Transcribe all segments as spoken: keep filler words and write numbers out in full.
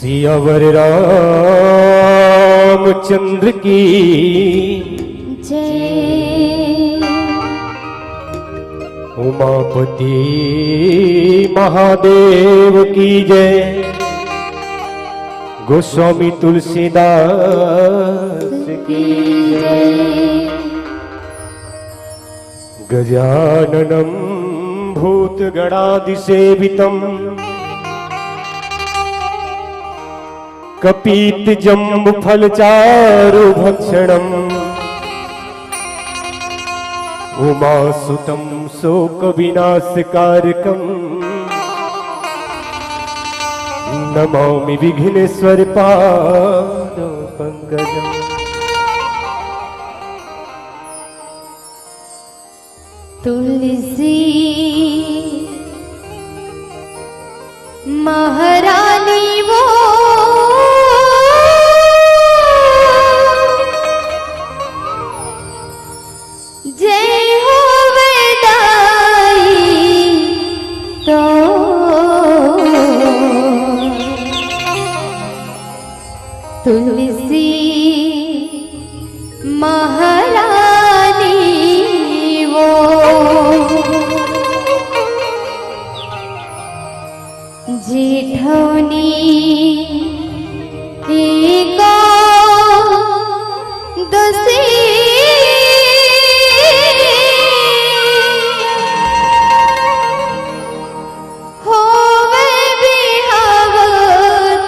सियावर रामचंद्र की जय। उमापति महादेव की जय। गोस्वामी तुलसीदास की जय। गजाननं भूतगणादिसेवितं कपित्थजम्बूफलचारुभक्षणम् उमासुतं शोकविनाशकारकं नमामि विघ्नेश्वर पादपङ्कजम्। तुलसी महारानी वो जय हो वेदाई तो तुलसी महारानी वो जेठौनी एकादशी होवे बिहाव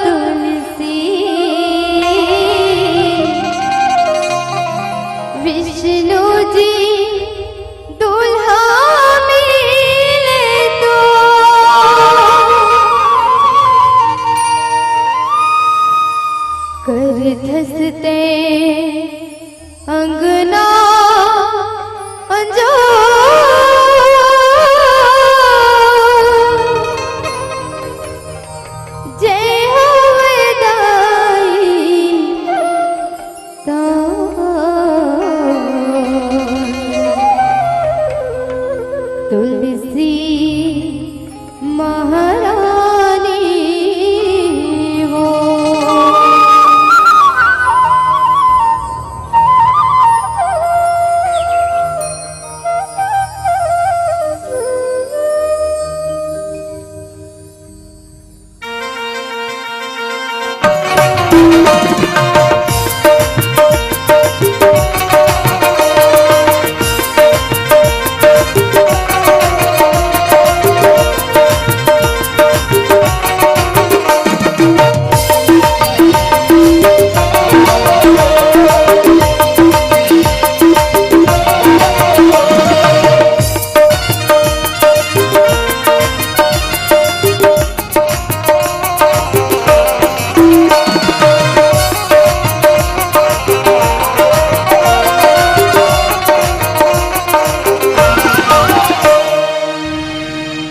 तुलसी, विष्णु जी दुल्हा मिले तो। कर धसते अंगना अंजोर। जय हो दाई ता तुलसी महारानी वो।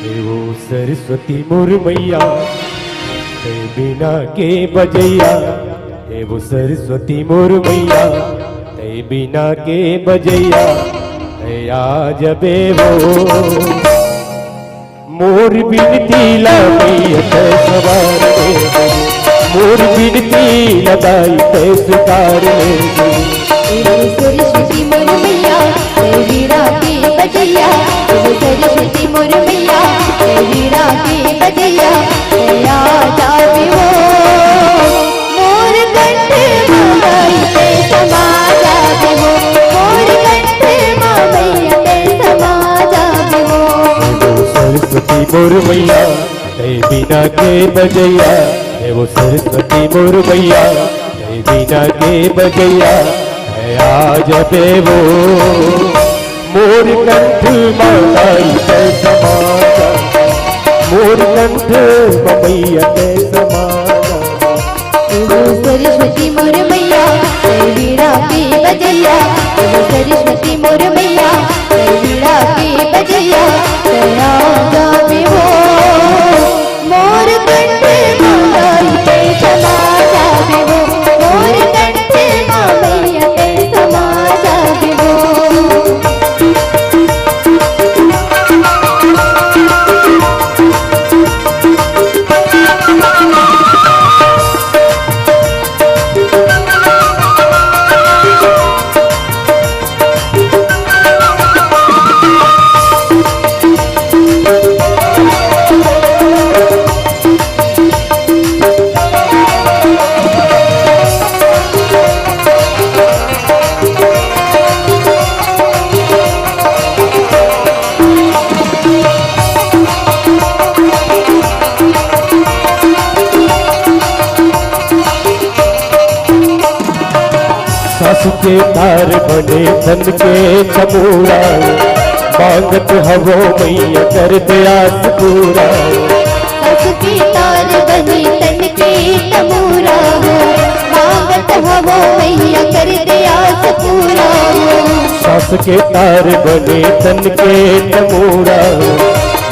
हे वो सरस्वती मोर मैया, ते बिना के बजैया। हे वो सरस्वती मोर मैया, ते बिना के बजैया, ते आ जबे वो। मोर बिनती ला मैया तै सवार ले, मोर बिनती ला दाई तै स्वीकार ले। एगो सरस्वती मोर मैया, तै हीरा के बजैया। एगो सरस्वती मोर मैया, तै हीरा के बजैया। तै आ जाबे वो, मोर कंठ मा दाई तै समा जाबे वो, मोर कंठ मा मैया तै समा जाबे वो। सरस्वती मोर मैया, तै बिना के बजैया। हे वो सरस्वती मोर मैया, तै बिना के बजैया, तै आ जबे वो। मोर कंठ मा दाई तै समा जा, मोर कंठ मा मैया तै समा जा। एगो सरस्वती मोर मैया, तै वीणा के बजैया। एगो सरस्वती मोर मैया, तै वीणा के बजैया। तै आ जाबे वो, मोर कंठ मा दाई तै समा जाबे वो। मोर कंठ मा मैया तै समा जाबे वो। के तार बने तन के तमूरा, मांगत हवो मैया कर दे आस पूरा। सास के तार बने तन के तमूरा हो, मांगत हवो मैया कर दे आस पूरा हो। सास के तार बने तन के तमूरा,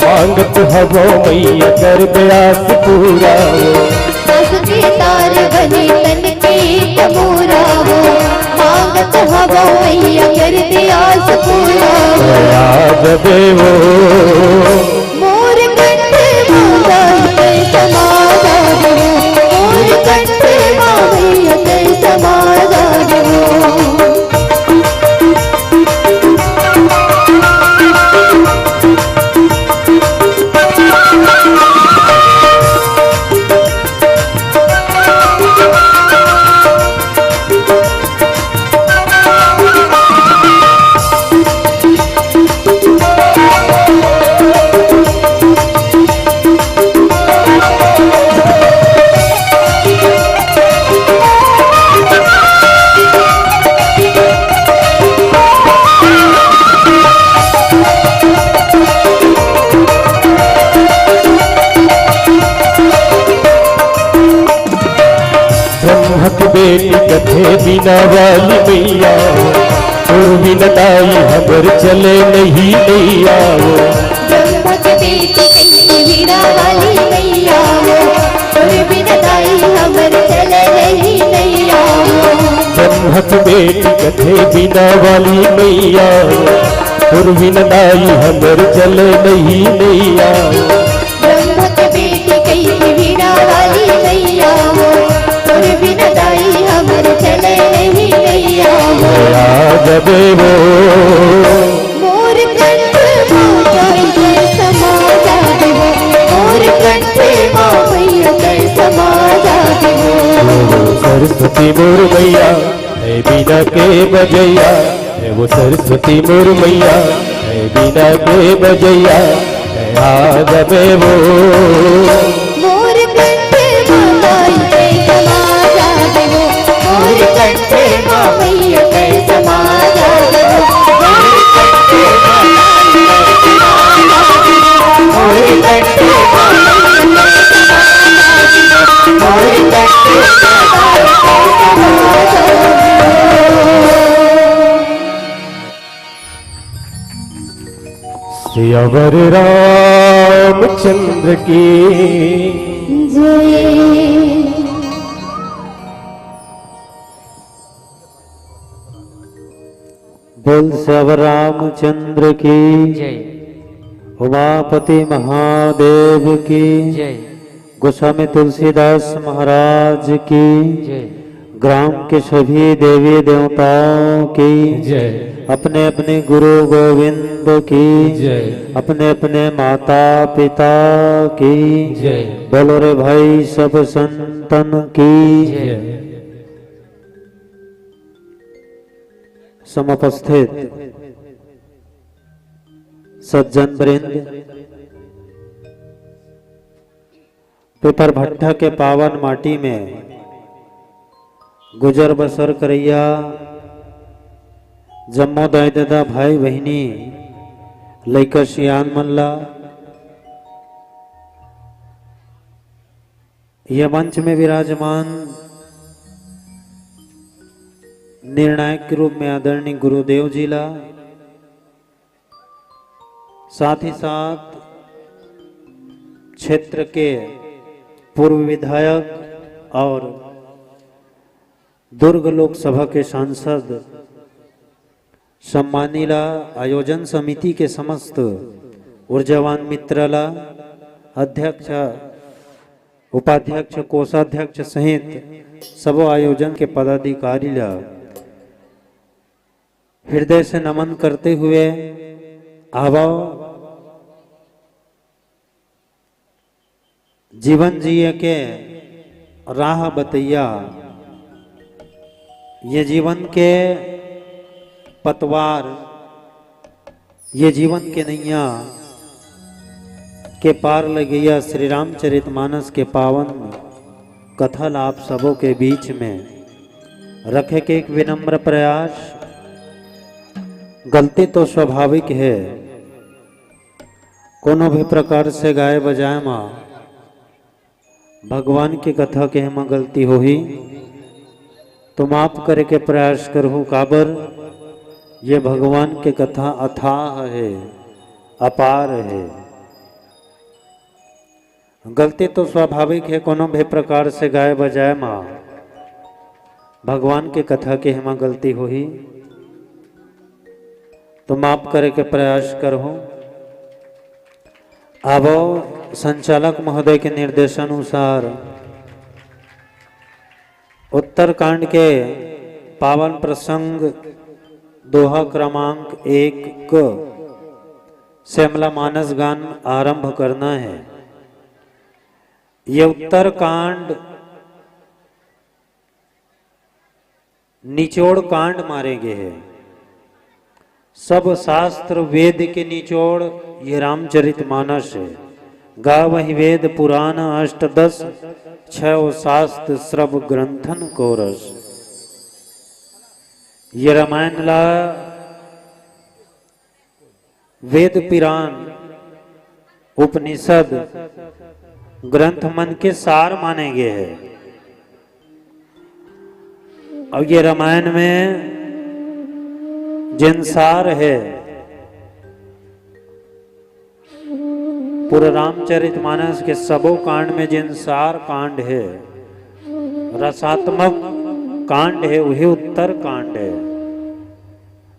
मांगत हवो मैया कर दे आस पूरा। सास के तार बने तन के तमूरा हो, मांगत हवो मैया कर दे आस पूरा। दया देवो। मोर कंठ माता के समा जागो, मोर कंठ माता के समा जागो। ब्रह्मक बेटी कथे बिना वाली मैया, तोर बिना दाई हमर चले नहीं नैया। ब्रह्मक बेटी कथे बिना वाली मैया, तोर बिना दाई हमर चले नहीं नैया। ब्रह्मक बेटी कथे बिना वाली मैया, तोर बिना दाई हमर चले नहीं नैया। ब्रह्मक बेटी कथे बिना वाली मैया हो, तोर बिना दाई हमर चले नहीं नैया हो। दया देवो। मोर कंठ माता के समा जागो, मोर कंठ माता के समा जागो। सरस्वती मोर मैया, हे बीना के बजैया, हे वो सरस्वती मोर मैया, हे बीना के बजैया, हे आ गबे वो। मोर कंठ माता के समा जागो, मोर कंठ माता के समा जागो, मोर कंठ माता के समा जागो, मोर कंठ माता के समा जागो, मोर कंठ माता के समा जागो। सियावर रामचंद्र की जय। बोल सियावर रामचंद्र की जय। उमापति महादेव की जय। गोस्वामी तुलसीदास महाराज की जय। ग्राम के सभी देवी देवताओं की जय। अपने अपने गुरु गोविंद की जय। अपने अपने माता पिता की जय। बोलो रे भाई सब संतन की जय। समुपस्थित सज्जन वृंद, पीपर भट्ठा के पावन माटी में गुजर बसर करइया जम्मो दाई ददा, भाई बहिनी, लइका सियान मन ला, ये मंच में विराजमान निर्णायक के रूप में आदरणीय गुरुदेव जी ला, साथ ही साथ क्षेत्र के पूर्व विधायक और दुर्ग लोकसभा के सांसद सम्मानीय ला, आयोजन समिति के समस्त ऊर्जावान मित्र ला, अध्यक्ष, उपाध्यक्ष, कोषाध्यक्ष सहित सबो आयोजन के पदाधिकारी ला हृदय से नमन करते हुए, आवव, जीवन जिए के राह बतैया, ये जीवन के पतवार, ये जीवन के नैया के पार लगैया श्री रामचरित मानस के पावन कथा ला आप सबों के बीच में रखे के एक विनम्र प्रयास। गलती तो स्वाभाविक है, कोनो भी प्रकार से गाए बजाए मा भगवान के कथा कहे मा गलती होही तो माफ करे के प्रयास करहूँ, काबर ये भगवान के कथा अथाह है, अपार है। गलती तो स्वाभाविक है, कोनो भी प्रकार से गाए बजाए मा भगवान के कथा कहे मा गलती होही तो माफ करे के प्रयास करहूँ। आवो, संचालक महोदय के निर्देशानुसार उत्तरकांड के पावन प्रसंग दोहा क्रमांक एक क से हमला मानस गान आरंभ करना है। ये उत्तरकांड निचोड़ कांड मारे गे हे। सब शास्त्र वेद के निचोड़ ये रामचरित मानस हे। गावहि वेद पुराण अष्टदश, छव शास्त्र श्रव ग्रंथन को रस। ये रामायण ला वेद पुराण, उपनिषद ग्रंथ मन के सार माने गे हे। अउ ये रामायण में जेन सार हे, पूरा रामचरित मानस के सबो कांड में जेन सार कांड हे, रसात्मक कांड हे, वही उत्तर कांड हे।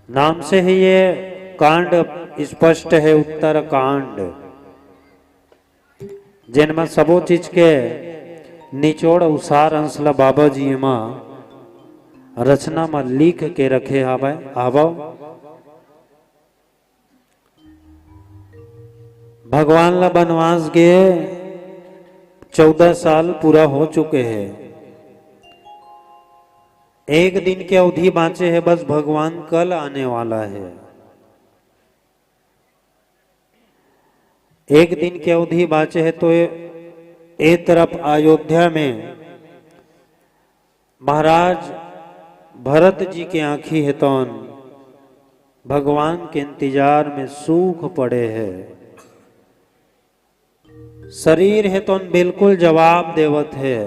नाम से ही ये कांड स्पष्ट हे, उत्तर कांड, जेन म सबो चीज के निचोड़ अउ सार अंश ल बाबा जी एमा रचना म लिख के रखे हावय। आवव, भगवान ल बनवास गे चौदह साल पूरा हो चुके हे। एक दिन के अवधि बाँचे हे, बस भगवान कल आने वाला हे। एक दिन के अवधि बाँचे हे तो ए, ए तरफ अयोध्या में महाराज भरत जी के आँखी हे तौन भगवान के इंतजार में सूख पड़े हे। शरीर हे तौन बिल्कुल जवाब देवत हे।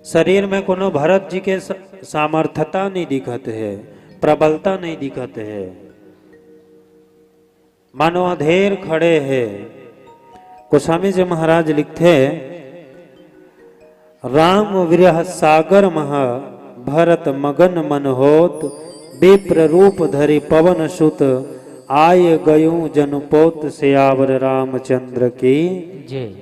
शरीर में कोनो भरत जी के स-, सामर्थता नहीं दिखत हे, प्रबलता नहीं दिखत हे। मानो अधेर खड़े हे। गोस्वामी जी महाराज लिखथे, "राम विरह सागर मह भरत मगन मन होत, विप्र रूप धरि पवन सुत आय गयु जनुपोत।" सियावर रामचंद्र की जय।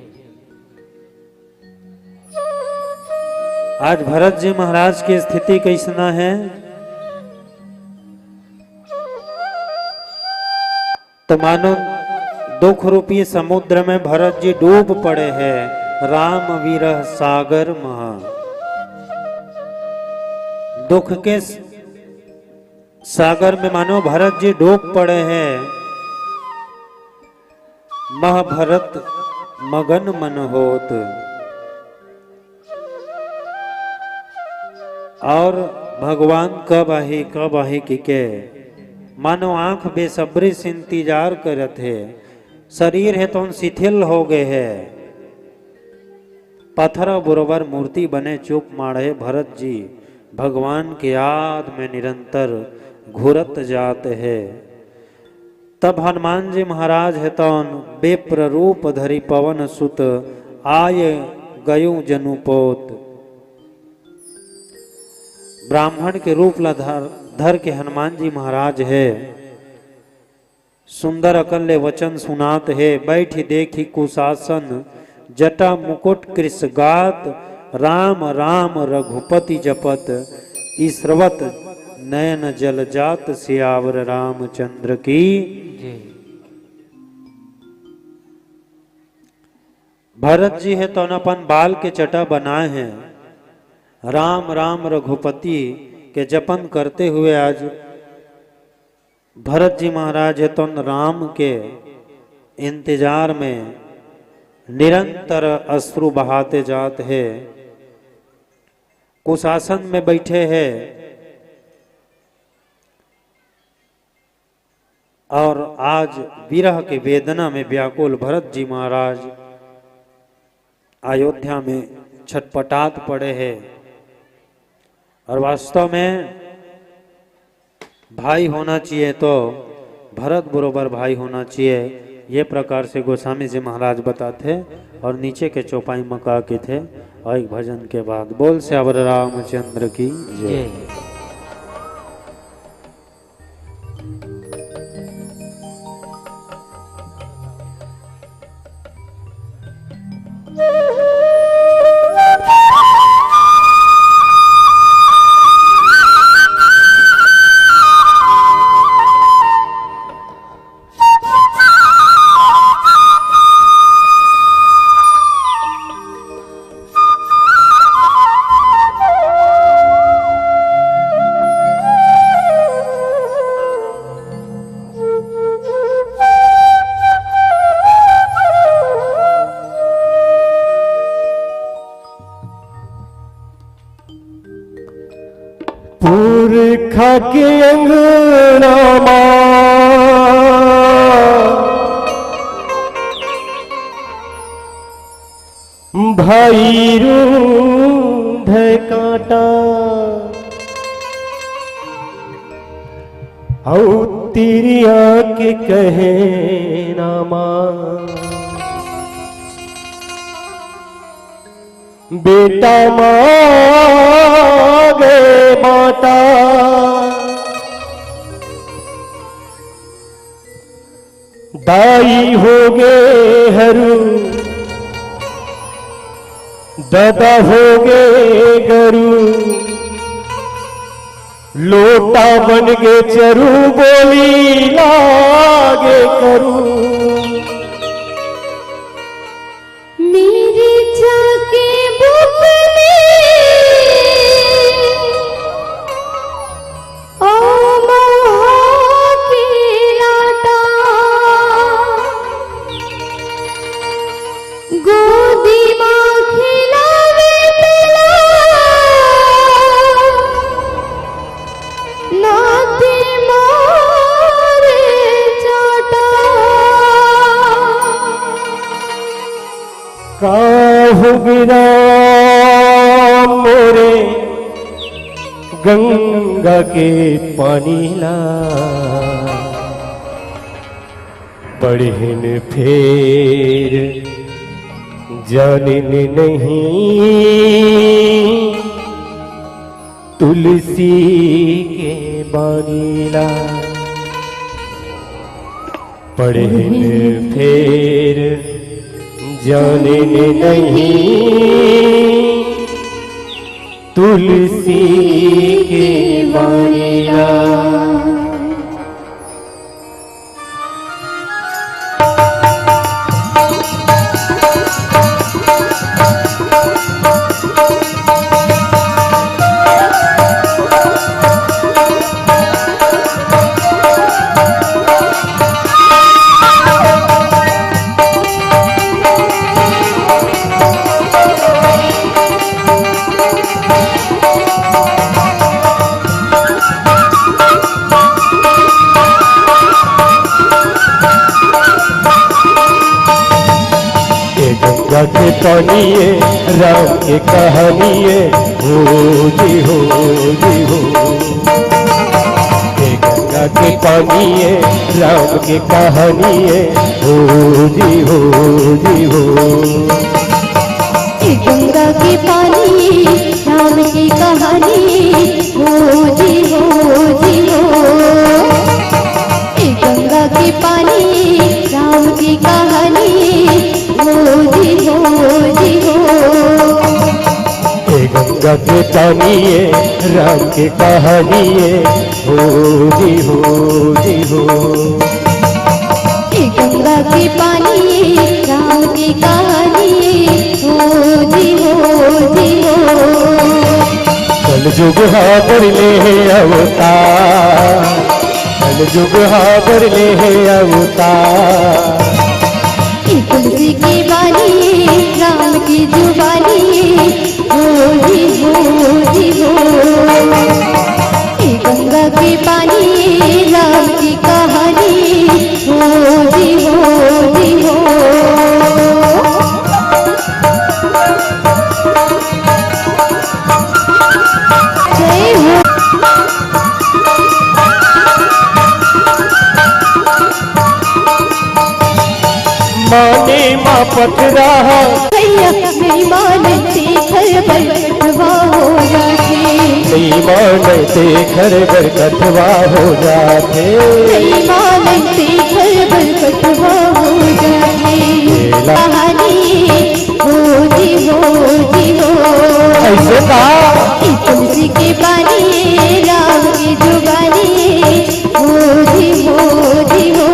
आज भरत जी महाराज की स्थिति कैसना है? तो मानो दुख रूपी समुद्र में भरत जी डूब पड़े हैं। राम विरह सागर महा, दुख के स-, सागर में मानो भरत जी डूब पड़े हैं। मह भरत मगन मन होत। और भगवान कब आही, कब आही किके मानो आंख बेसब्री से इंतजार करत हे। शरीर हे तौन शिथिल हो गए हे। पत्थर अउ बुरबर मूर्ति बने चुप माढ़े भरत जी भगवान के याद में निरंतर घुरत जात हे। तब हनुमान जी महाराज हे तौन विप्र रूप धरि पवन सुत आय गयु जनुपोत। ब्राह्मण के रूप ला धर, धर के हनुमान जी महाराज हे सुंदर अकन ले वचन सुनात हे, बैठी देखी कुशासन, जटा मुकुट कृष गात, राम राम रघुपति जपत, ईश्रवत नयन जल जात, सियावर रामचंद्र की। जी। भरत जी हे तौन अपन बाल के चटा बनाए हैं, राम राम रघुपति के जपन करते हुए आज भरत जी महाराज हे तौन राम के इंतजार में निरंतर अश्रु बहाते जात हे। कुशासन में बैठे हैं और आज विरह के वेदना में व्याकुल भरत जी महाराज अयोध्या में छटपटात पड़े हैं। और वास्तव में भाई होना चाहिए तो भरत बरोबर भाई होना चाहिए, ये प्रकार से गोस्वामी जी महाराज बताते। और नीचे के चौपाई में का कथे, और एक भजन के बाद बोल सियावर रामचंद्र की जय। जय। पुरखा के अंगना मा भाई रूंध कांटा, अउ तिरिया के कहना मा बेटा मांगे बांटा। दाई होगे हरू, ददा होगे गरू, लोटा बन गे चरू, बोली लागे करू। मेरे जाके बुकले ओ मोहा के लाटा, गोदी मा खिलावे तला, नाती मोरे चाटा। का होगे राम मोरे गंगा के पानी ला, पढ़िन फेर जानिन नहीं तुलसी के बानी ला। पढ़िन फेर जानिन नहीं तुलसी के बानी ला। ए गंगा के पानी ए, राम के कहानी ए, हो जी हो जी हो। ए गंगा के पानी ए, राम के कहानी ए, हो जी हो जी हो। ए गंगा के पानी, राम के कहानी, हो जी हो जी हो। ए गंगा के पानी, राम के कहानी, हो जी हो जी हो। ए गंगा के पानी ए, राम के कहानी ए, हो जी हो जी हो। ए गंगा के पानी, राम के कहानी, हो जी हो जी हो। कलजुग हा बर ले हे अवतार, कलजुग हा बर ले हे अवतार। ए तुलसी की बानी, राम की जुबानी, हो जी हो जी पथरा ह। भैया बेईमान तेखर बर कठवा हो जाथे। बेईमान तेखर बर कठवा हो जाथे। बेईमान तेखर बर कठवा हो जाथे। कहानी हो जी हो जी हो। ऐसे का? तुलसी के पानी, राम की जुबानी, हो जी हो जी हो।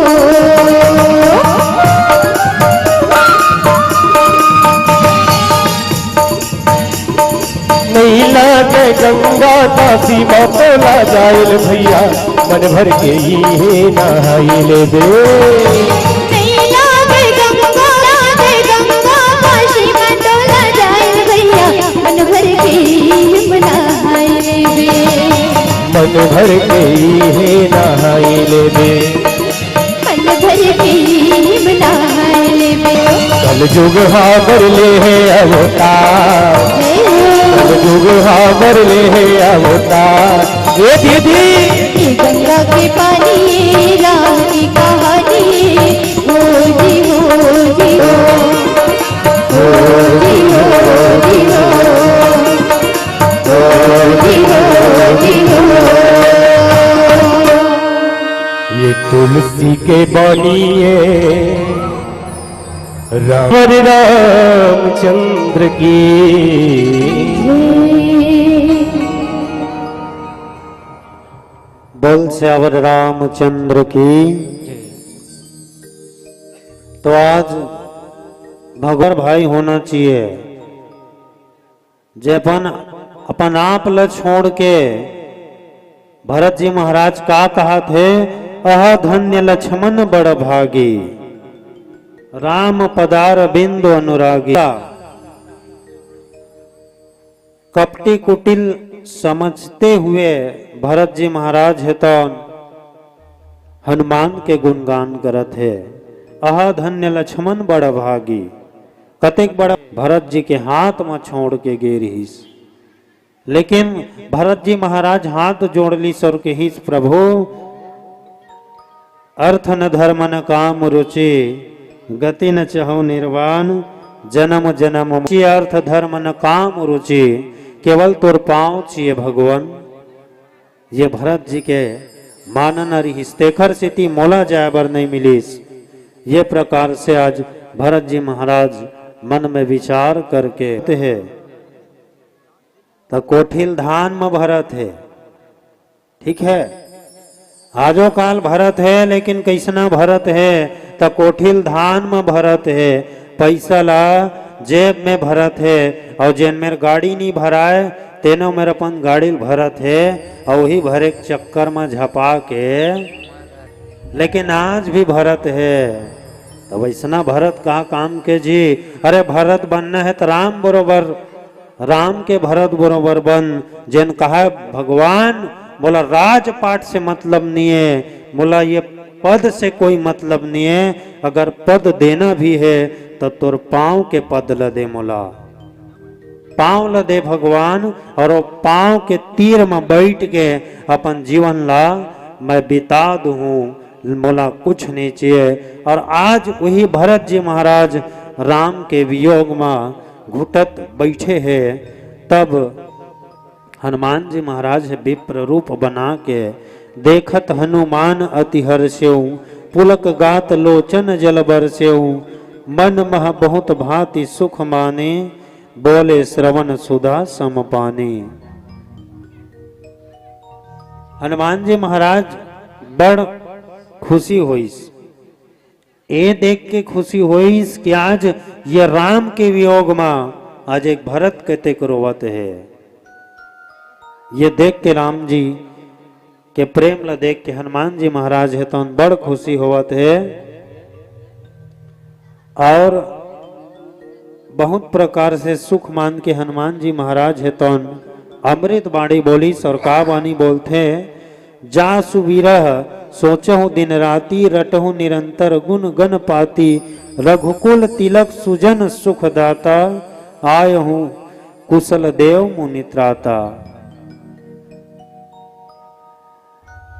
नैला के गंगा काशी म तोला जाइल भैया, मन भर के इहे नहाई लेबे। नैला के गंगा, के गंगा काशी म तोला जाइल भैया, मन भर के इहे नहाई लेबे। मन भर के इहे नहाई लेबे। मन भर के इहे नहाई लेबे। कल जुग हा बर ले हे अवतार। हे हो। कल जुग हा बर ले हे अवतार। ए दीदी। ये गंगा के पानी, राम की कहानी, हो जी हो जी हो। हो जी हो जी हो। हो जी हो जी हो। ये तुलसी के बानी ए राम, रामचंद्र की। बोल सियावर रामचंद्र की। तो आज भगवान भाई होना चाहिए, जे अपन, अपन आप ल छोड़ के भरत जी महाराज का कहत हे, "अहा धन्य लक्ष्मण बड़ भागी, राम पदार बिंदु अनुरागी।" कपटी कुटिल समझते हुए भरत जी महाराज हे तौन हनुमान के गुणगान करत हे, "अहा धन्य लक्ष्मण बड़ भागी।" कतेक बड़ा भरत जी के हाथ म छोड़ के गे रिहिस, लेकिन भरत जी महाराज हाथ जोड़ लिस अउ कहिस, "प्रभु, अर्थ न धर्म न काम रुचि, गति न चहु निर्वाण, जन्म जन्म म-" ची अर्थ धर्म न काम रुचि, केवल तोर पाँव चिए भगवान। ये भरत जी के मानना रिहिस, तेखर सेती मोला जाय बर नइ मिलिस। ये प्रकार से आज भरत जी महाराज मन में विचार करके हे, त कोठिल धान म भरत हे, ठीक है, आजो काल भरत हे, लेकिन कइसना भरत हे, त कोठिल धान म भरत हे, पइसा ला जेब में भरत हे, अउ जेन मेर गाड़ी नी भराय, तेनो मेर अपन गाड़ी ल भरत हे, अउ उही भरे के चक्कर म झपा के, लेकिन आज भी भरत हे। तब अइसना भरत का काम के जी? अरे, भरत बनना हे त राम बरोबर, राम के भरत बरोबर बन, जेन कहा, "भगवान, मोला राजपाट से मतलब नइये, मोला ये पद से कोई मतलब नइये, अगर पद देना भी हे, त तोर पाँव के पद ल दे मोला, पाँव ल दे भगवान, अउ वो पाँव के तीर म बइठ के अपन जीवन ला मैं बिता दूहूँ, मोला कुछ नइ चाहिए।" अउ आज उही भरत जी महाराज राम के वियोग म घुटत बइठे हे, तब हनुमान जी महाराज हे विप्र रूप बना के, "देखत हनुमान अति हरसेउ, पुलक गात लोचन जल बरसेउ, मन मह बहुत भांति सुख माने, बोले श्रवण सुधा सम पाने।" हनुमान जी महाराज बड़ खुशी होइस। ए देख के खुशी होइस कि आज ये राम के वियोग म आज एक भरत कतेक रोवत हे। ये देख के राम जी के प्रेम ल देख के हनुमान जी महाराज हे तौन बड़ खुशी होवत हे। अउ बहुत प्रकार से सुख मान के हनुमान जी महाराज हे तौन अमृत बाणी बोलिस अउ का बाणी बोलथे, "जा सुविरह सोचहु दिन राति, रटहु निरंतर गुण गण पाती, रघुकुल तिलक सुजन सुखदाता, आयहु कुशल देव मुनि त्राता।"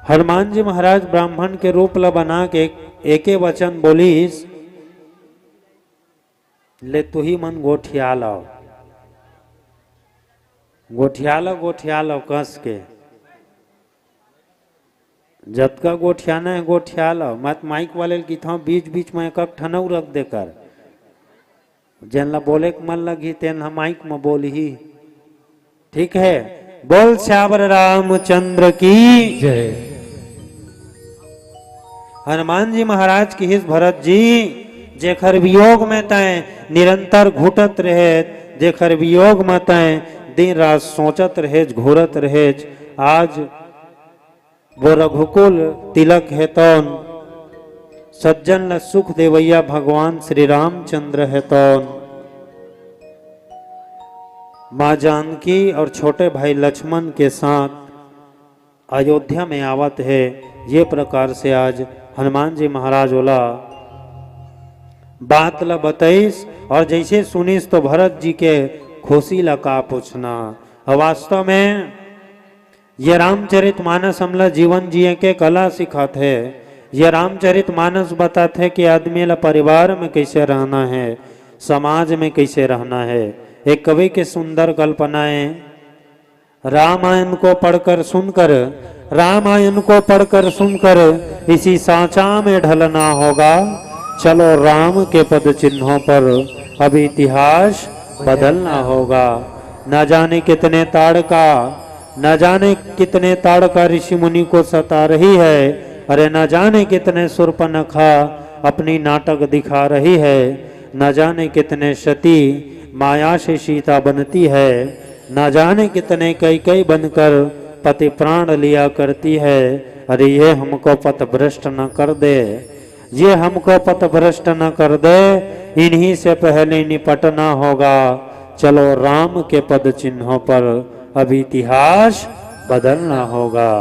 हनुमान जी महाराज ब्राह्मण के रूप ल बना के एके वचन बोलिस, ले तुही मन गोठिया लव, गोठिया लव, गोठिया लव कस के। जतका गोठियाना हे गोठिया लव। मैं तो माइक वाले ल किथंव, बीच बीच में एक एक ठन अउ रख दे कर, जेन ला बोले के मन लगही तेन ह माइक में बोलही। ठीक है, बोल सियावर रामचंद्र की। जय। हनुमान जी महाराज किहिस, भरत जी, जेखर वियोग में तंय निरंतर घुटत रहेच, जेखर वियोग में तंय दिन रात सोचत रहेच, घूरत रहेच, आज वो रघुकुल तिलक हे तौन, सज्जन ल सुख देवैया भगवान श्री रामचंद्र हे तौन, माँ जानकी और छोटे भाई लक्ष्मण के साथ अयोध्या में आवत हे। ये प्रकार से आज हनुमान जी महाराज ओला बात ल बतइस और जैसे सुनिस तो भरत जी के खुशी ला का पूछना। और वास्तव में ये रामचरित मानस हमला जीवन जिए के कला सिखाथे। ये रामचरित मानस बताथे कि आदमी ला परिवार में कैसे रहना है, समाज में कैसे रहना है। एक कवि के सुंदर कल्पना है, रामायण को पढ़कर सुनकर, रामायण को पढ़कर सुनकर इसी सांचा में ढलना होगा। चलो राम के पद चिन्हों पर अब इतिहास बदलना होगा। न जाने कितने ताड़का, न जाने कितने ताड़का ऋषि मुनि को सता रही है। अरे न जाने कितने शूर्पणखा अपनी नाटक दिखा रही है। न जाने कितने सती माया से सीता बनती है। न जाने कितने कैकई बनकर पति प्राण लिया करती है। अरे ये हमको पथभ्रष्ट न कर दे, ये हमको पथभ्रष्ट न कर दे, इन्हीं से पहले निपटना होगा। चलो राम के पद चिन्हों पर अब इतिहास बदलना होगा।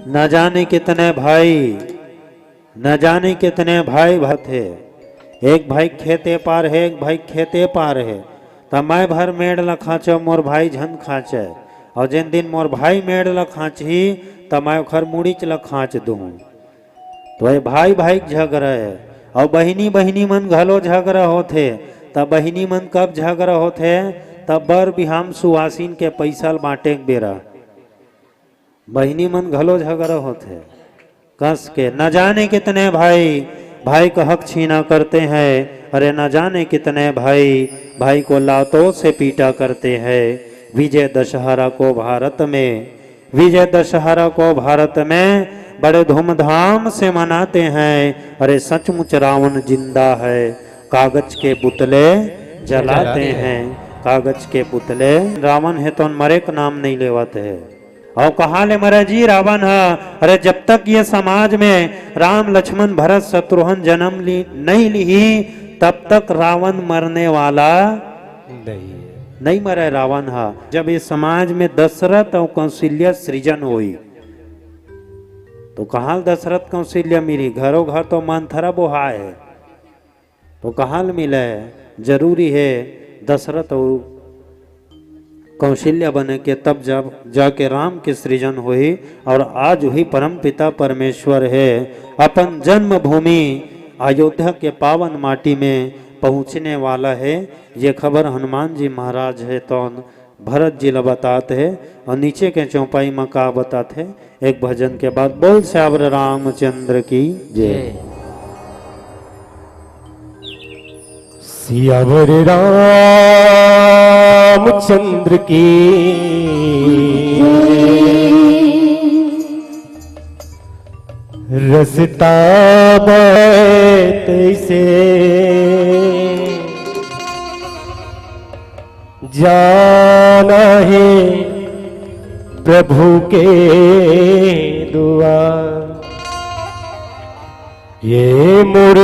न जाने कितने भाई, न जाने कितने भाई भाथे, एक भाई खेते पार है, एक भाई खेते पार है। त मैं भर मेड़ ल खांचो, मोर भाई झन खांचे। और जिन दिन मोर भाई मेड़ ल खांचही, त मैं ओखर मुड़ीच ल खांच दूं। तो ये भाई भाई के झगड़ा है। और बहिनी बहिनी मन घलो झगड़ा होथे। त बहिनी मन कब झगड़ा होथे? तब बर बिहाम सुवासिन के पैसा ल बांटे के बेरा बहिनी मन घलो झगड़ा होथे। कस के न जाने कितने भाई भाई का हक छीना करते हैं। अरे न जाने कितने भाई भाई को लातों से पीटा करते हैं। विजय दशहरा को भारत में, विजय दशहरा को भारत में बड़े धूमधाम से मनाते हैं। अरे सचमुच रावण जिंदा है, कागज के पुतले जलाते हैं, कागज के पुतले। रावण हे तौन मरे के नाम नहीं लेवत है। अउ कहाँ ले मरे जी रावण ह? अरे जब तक ये समाज में राम लक्ष्मण भरत शत्रुघ्न जन्म ली, नहीं ली, तब तक रावण मरने वाला नहीं है। नहीं मरे रावण ह। जब ये समाज में दशरथ अउ कौशल्या सृजन होई, तो कहाँ दशरथ कौशल्या मिली? घरों घर तो मंथरा बोहाय है। तो कहाँ ल मिले? जरूरी है दशरथ अउ कौशल्या बने के, तब जा, जाके राम के सृजन होही। और आज वही परम पिता परमेश्वर है, अपन जन्मभूमि अयोध्या के पावन माटी में पहुँचने वाला है। ये खबर हनुमान जी महाराज है तौन भरत जी ल बतात हे। और नीचे के चौपाई म का बतात हे, एक भजन के बाद। बोल सियावर रामचंद्र की जय। सियावर रामचंद्र की रस्ता बैत से जाना है प्रभु के दुआर। ये मोर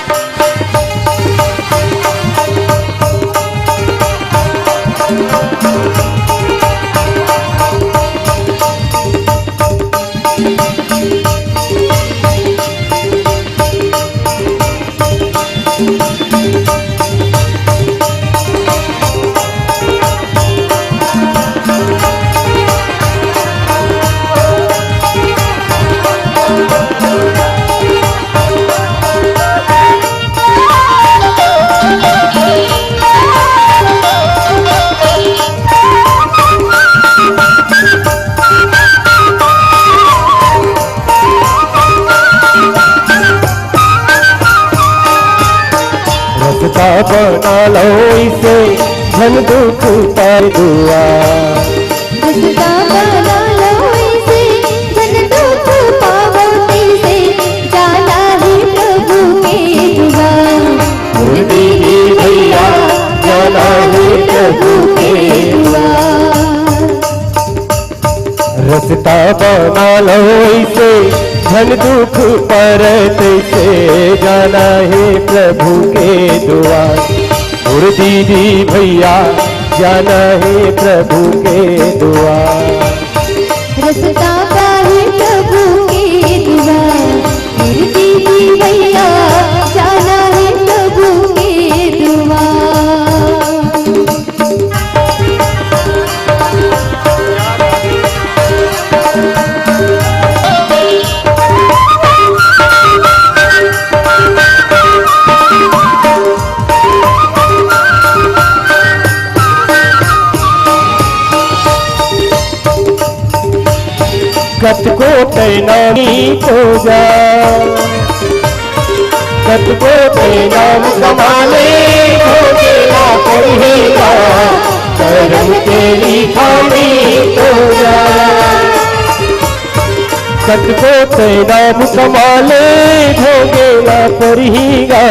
बना लो इसे, झन दुख पाए दुआ। रस्ता बना लो इसे, झन दुख पावो तैसे, जाना हे प्रभु के दुआ। मोर दीदी भैया, जाना हे प्रभु के दुआ। रस्ता बना लो इसे, झन दुख परत से, जाना हे प्रभु के दुआ। मोर दीदी भैया, जाना हे प्रभु के दुआ। रस्ता पाही प्रभु के दुआ, मोर दीदी भैया, जाना हे प्रभु के दुआ। कतको तैनामी तो जा, कतको तैनाम कमाले, भोगेला पड़ेगा, करम के लिखानी तो जा। कतको तैनाम कमाले, भोगेला पड़ेगा,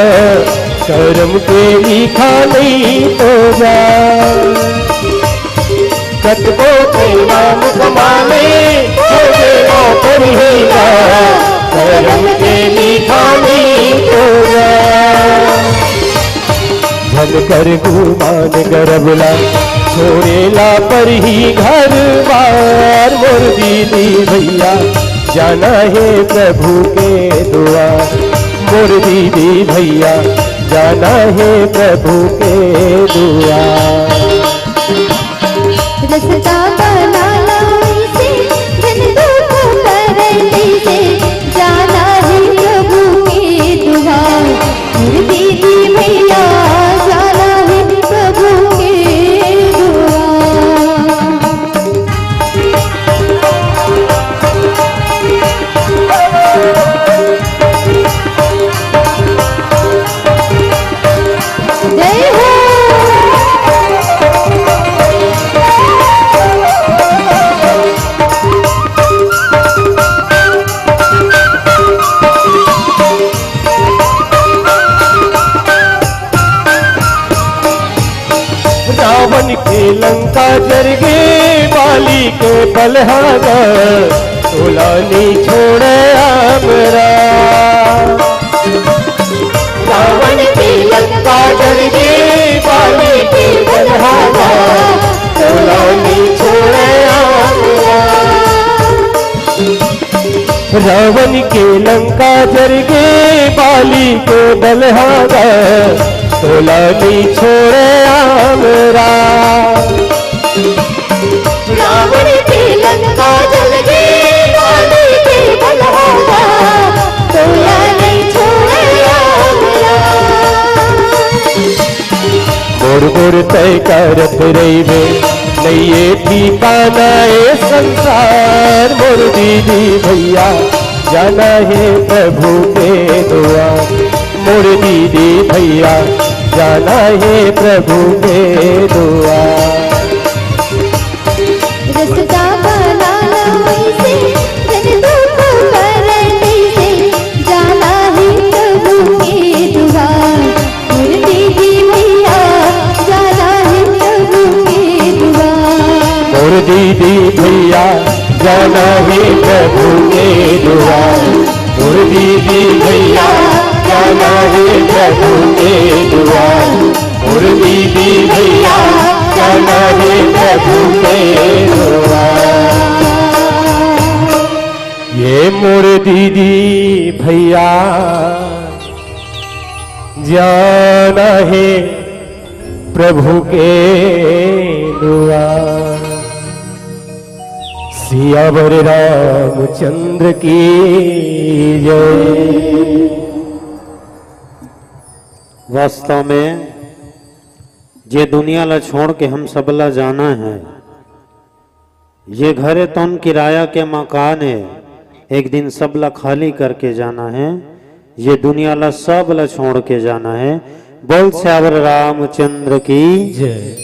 करम के लिखानी तो जा। कतको के नाम कमाले, भोगेला पड़ेगा, करम के लिखानी तो जा। झन कर गुमान गरबला, छोड़ेला पड़ही घर बार। मोर दीदी भैया, जाना हे प्रभु के दुआ। मोर दीदी भैया, जाना हे प्रभु के दुआ। रस्ता बना लो इसे, झन दुख परत से, जाना हे प्रभु के दुआ। मोर दीदी भैया, जाना हे प्रभु के दुआ। जय हो। रावण के लंका जरगे, बाली के बलहागा, तोला नी छोड़े हमरा। रावण के लंका जरगे, बाली के बलहागा, तोला नी छोड़े हमरा। रावण के लंका जरगे, बाली के बलहागा, तोला नी छोड़े हमरा। रावण के लंका जरगे, बाली के बलहागा, तोला नी छोड़े हमरा। मोर मोर तय करत रहिबे, नइये ठिकाना ए संसार। मोर दीदी भैया, जाना हे प्रभु के दुआ। मोर दीदी भैया, जाना हे प्रभु के दुआ। रस्ता बना लो इसे, झन दुख परत से, जाना हे प्रभु के दुआ। मोर दीदी भैया, जाना हे प्रभु के दुआ। मोर दीदी भैया, जाना हे प्रभु के दुआ। मोर दीदी भैया, जाना हे प्रभु के दुआ। मोर दीदी भैया, जाना हे प्रभु के दुआ। ये मोर दीदी भैया, जाना हे प्रभु के दुआ। सियावर रामचंद्र की जय। वास्तव में, जे दुनिया ला छोड़ के हम सब ला जाना है, ये घर ए तौन किराया के मकान ए, एक दिन सब ला खाली करके जाना हे। ये दुनिया ला सब ला छोड़ के जाना हे। बोल सियावर रामचंद्र की। जय।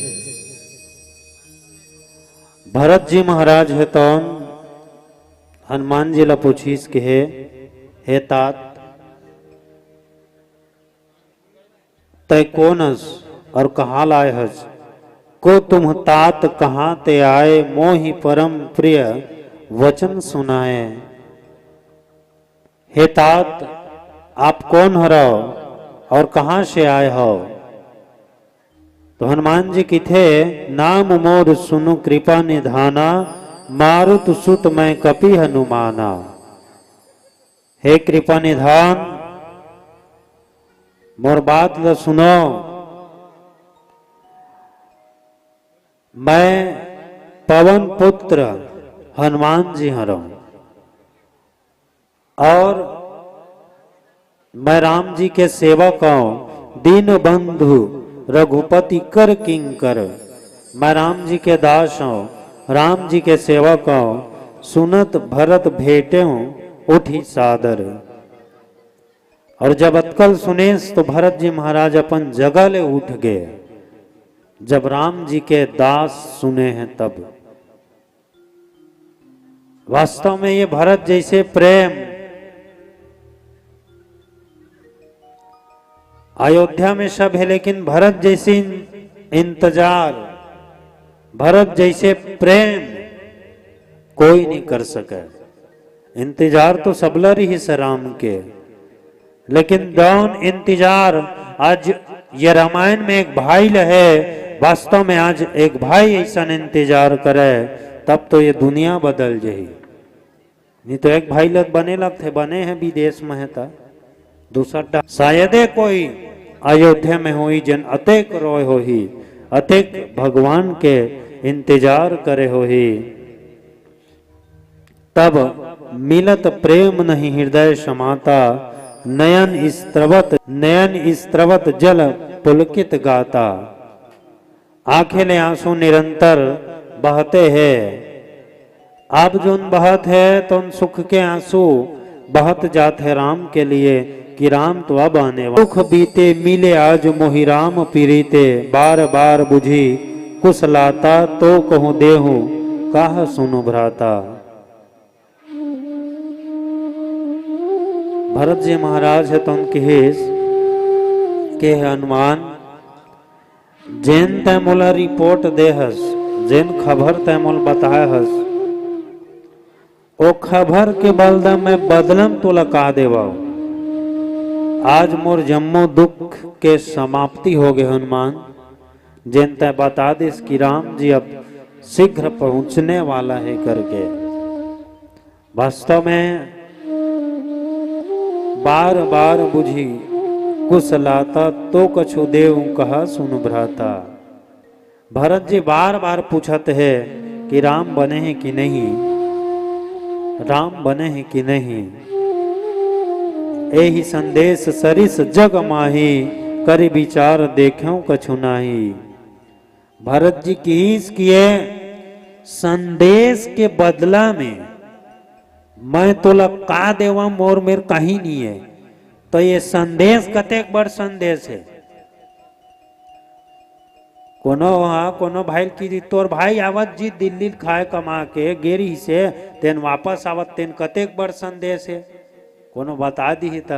भरत जी महाराज हे तौन हनुमान जी ला पूछिस के हे, हे तात, तै कोन हस और कहाँ लाय हस? को तुम तात कहाँ ते आए, मोहि परम प्रिय वचन सुनाए। हे तात, आप कौन हरव और कहाँ से आए हव? तो हनुमान जी किथे, नाम मोर सुनु कृपा निधाना, मारुत सुत मैं कपि हनुमाना। हे कृपा निधान, मोर बात ल सुनो। मैं पवन पुत्र हनुमान जी हरौं और मैं राम जी के सेवक हौं, दीन बंधु रघुपति कर किंकर। मैं राम जी के दास हौं, राम जी के सेवक हौं। सुनत भरत भेटें उठी सादर। और जब अतकल सुनेस तो भरत जी महाराज अपन जगह ले उठ गए। जब राम जी के दास सुने हैं तब। वास्तव में ये भरत जैसे प्रेम अयोध्या में सब है, लेकिन भरत जैसे इन-, इंतजार, भरत जैसे प्रेम कोई नहीं कर सके। इंतजार तो सबला रहिस राम के, लेकिन जौन इंतजार आज ये रामायण में एक भाई ल हे, वास्तव में आज एक भाई ऐसन इंतजार करे, तब तो ये दुनिया बदल जाही। नहीं तो एक भाई ल बने लगथे, बने हे विदेश में हे त दूसर डा-, शायदे कोई अयोध्या में होही जेन अतेक रोए होही, अतेक भगवान के इंतजार करे होही। तब मिलत प्रेम नहीं हृदय समाता, नयन स्त्रवत, नयन स्त्रवत जल पुलकित गाता। आंखें ले आंसू निरंतर बहते हैं। अब जोन बहत है तो उन सुख के आंसू बहत जात है राम के लिए कि राम तो अब आने वाला। सुख बीते मिले आज मोहि राम पीरीते, बार बार बुझी कुशलाता, तो कहूँ देहु कह सुनु भ्राता। भरत जी महाराज हे तौन किहिस के हे हनुमान, जेन तै मोला रिपोर्ट दे हस, जेन खबर तै मोला बताए हस, ओ खबर के बलदा मैं बदलम तोला का देवव। आज मोर जम्मो दुख के समाप्ति हो गे हनुमान, जेन तै बता दिस कि राम जी अब शीघ्र पहुंचने वाला है करके। वास्तव में बार बार बुझी कुशलाता, तो कछु देव कहा सुन भ्राता। भरत जी बार बार पूछत है कि राम बने हैं कि नहीं, राम बने हैं कि नहीं। एही संदेश सरिस जग माही, करि विचार देखें कछु नाही। भरत जी किहिस कि ये संदेश के बदला में मैं तोला का देवा, मोर मेर कहीं नहीं है। तो ये संदेश कतेक बड़ संदेश है। कोनो हा कोनो भाई ल कि तोर भाई आवत जी दिल्ली ल खाए कमा के गे रिहिसे, तेन वापस आवत, तेन कतेक बड़ संदेश है। कोनो बता दिही त।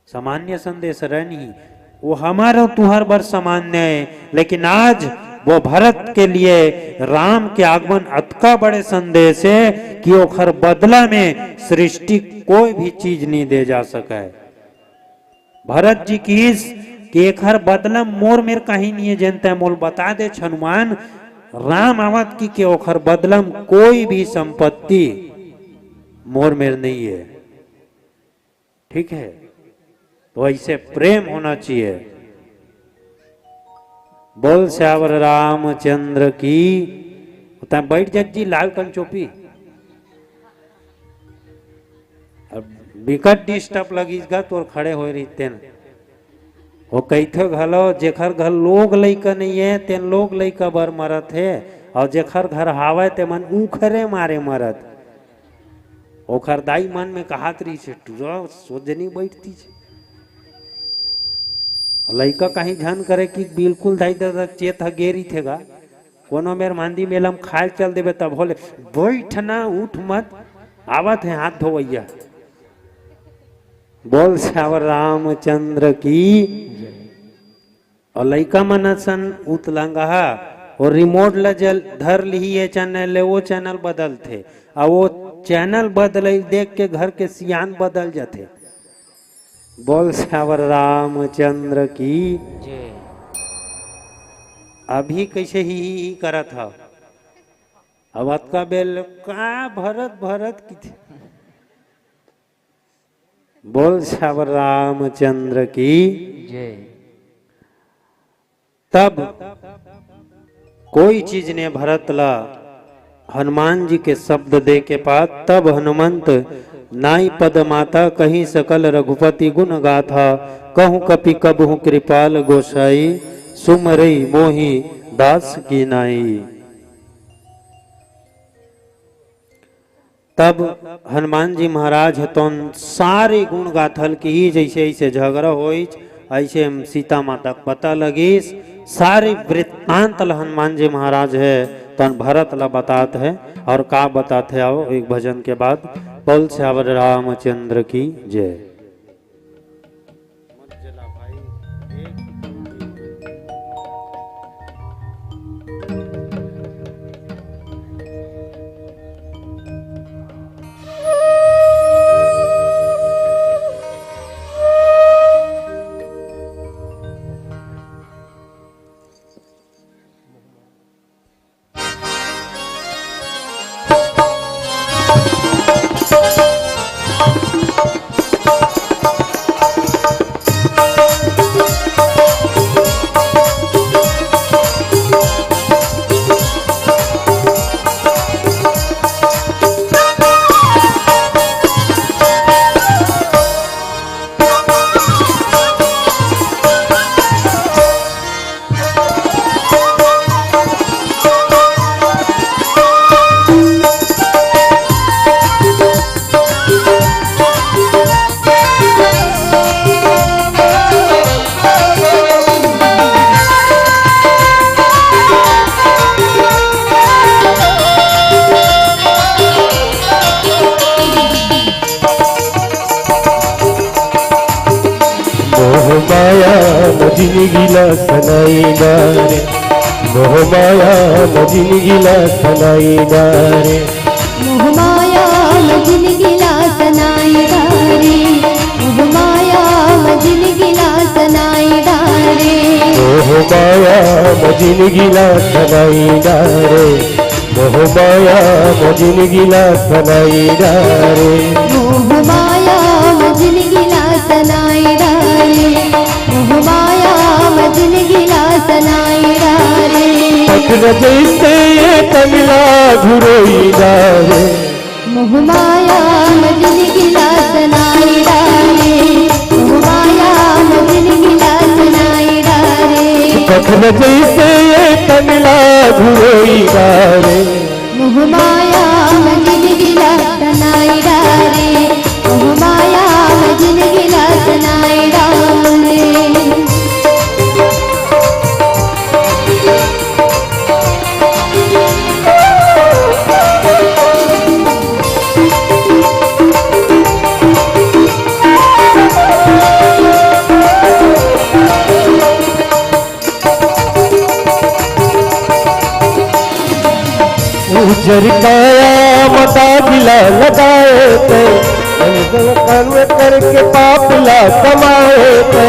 सामान्य संदेश रहे नहीं, वो हमार अउ तुहर बर सामान्य है, लेकिन आज वो भरत के लिए राम के आगमन अतका बड़े संदेश है कि ओखर बदला में सृष्टि कोई भी चीज नहीं दे जा सके। भरत जी किहिस कि एखर बदला मोर मेर कहीं नहीं है, जेन तै मोल बता दे हनुमान, राम आवत कि के ओखर बदला कोई भी संपत्ति मोर मेर नहीं है। ठीक है, तो ऐसे प्रेम होना चाहिए। बोल सियावर रामचंद्र की। तै बैठ जा जी, लाल कंचोपी। अब बिकट डिस्टर्ब लगिस गा तोर खड़े होए रहिते न। वो कहिथे घलो, जेखर घर लोग लइका नहीं है, तेन लोग लइका बर मरत है, और जेखर घर हावय, ते मन ऊखरे मारे मरत। ओखर दाई मन में कहात रहिस हे, "टुरा सोझ नहीं बैठतिस।" लइका कहीं झन करे कि बिल्कुल दाई ददा चेत ह गेरी थे गा। कोनो मेर मांदी मेला म खाए चल देबे तब होले, "बैठ ना, उठ मत, आवत हे हाथ धोवैया।" बोल सियावर रामचंद्र की। और लइका मन असन उतलंगहा और रिमोट ल जल धर लिही, ये चैनल ले वो चैनल बदलथे, और वो चैनल बदलई देख के घर के सियान बदल जथे। बोल सियावर रामचंद्र की। जय। अभी कैसे ही, ही, ही करत हव, अब अतका बेल का भरत भरत किथे। बोल सियावर रामचंद्र की। जय। तब कोई चीज ने भरत ला हनुमान जी के शब्द दे के पात, तब हनुमंत नाई पद माता कही सकल रघुपति गुण गाथा, कहूँ कपि कबहूँ कृपाल गोसाई, सुमरई मोहि दास की नाई। तब हनुमान जी महाराज ह तोन सारे गुण गाथल कि जैसे ऐसे झगड़ा होइच, ऐसे हम सीता माता के पता लगिस, सारे वृत्तांत ल हनुमान जी महाराज है तोन भरत ला बतात है। और का बतात है, आओ एक भजन के बाद। बोल सियावर रामचंद्र की जय। मोह माया म जिनगी ला सनाई डारे, मोह माया म जिनगी ला सनाई डारे। मोह माया म जिनगी ला सनाई डारे, मोह माया म जिनगी ला सनाई डारे। मोह माया म जिनगी ला सनाई डारे, मोह माया म जिनगी ला सनाई डारे। मोह माया म जिनगी ला सनाई डारे, मोह माया म जिनगी ला सनाई डारे। पखना जैसे ये तन ला घुरोई डारे। मोह माया म जिनगी ला सनाई डारे, मोह माया म जिनगी ला सनाई डारे। पखना जैसे ये तन ला घुरोई डारे। मोह माया म जिनगी ला सनाई डारे, मोह माया म जिनगी ला सनाई डारे। उजर काया म दाग ला लगाए ते, कलवे करके पाप ला कमाए ते।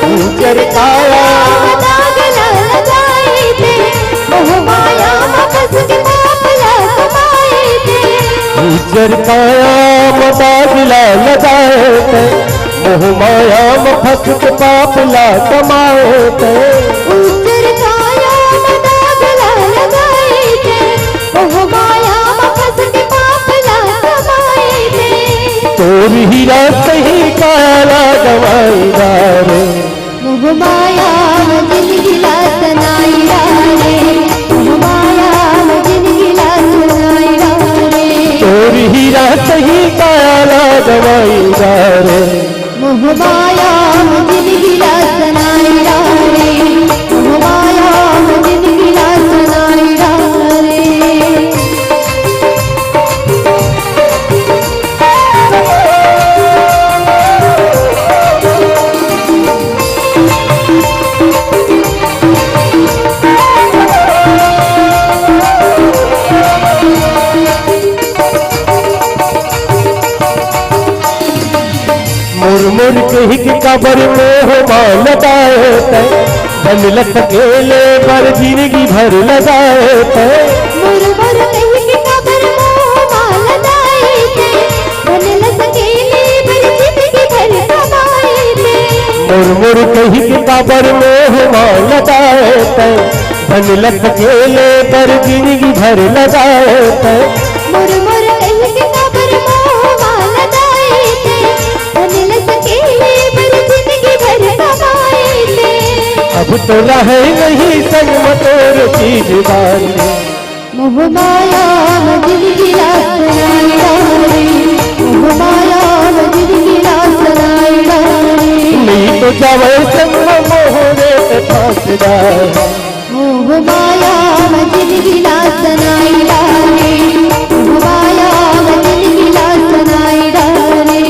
उजर काया म दाग ला लगाए ते, मोह माया म फंस के पाप ला कमाए ते। उजर काया म दाग ला लगाए ते, मोह माया म फंस के पाप ला कमाए ते। उजर काया म दाग ला लगाए ते, मोह माया म फंस के पाप ला कमाए ते। तोर हीरा सही काया ला गवाई डारे। मोह माया म जिनगी ला सनाई डारे, मोह माया म जिनगी ला सनाई डारे। तोर हीरा सही काया ला गवाई डारे। मोह माया म जिनगी ला सनाई काबर मोह मा लदाए तैं, बन ल सकेले बर जिनगी भर लदाए तैं। मोर मोर कहि के काबर मोह मा लदाए तैं, बन ल सकेले बर जिनगी भर कमाए तैं। मोर मोर कहि के काबर मोह मा लदाए तैं, बन ल सकेले बर जिनगी भर लदाए तैं। मोर मोर कहि के काबर मोह मा लदाए तैं, बन ल सकेले बर जिनगी भर कमाए तैं। अब तो रहे नहीं संग म तोर चीज बार। मोह माया म जिनगी ला सनाई डारे, मोह माया म जिनगी ला सनाई डारे। नहीं तो जावे संग म मोहरे ते फांसदार। मोह माया म जिनगी ला सनाई डारे, मोह माया म जिनगी ला सनाई डारे।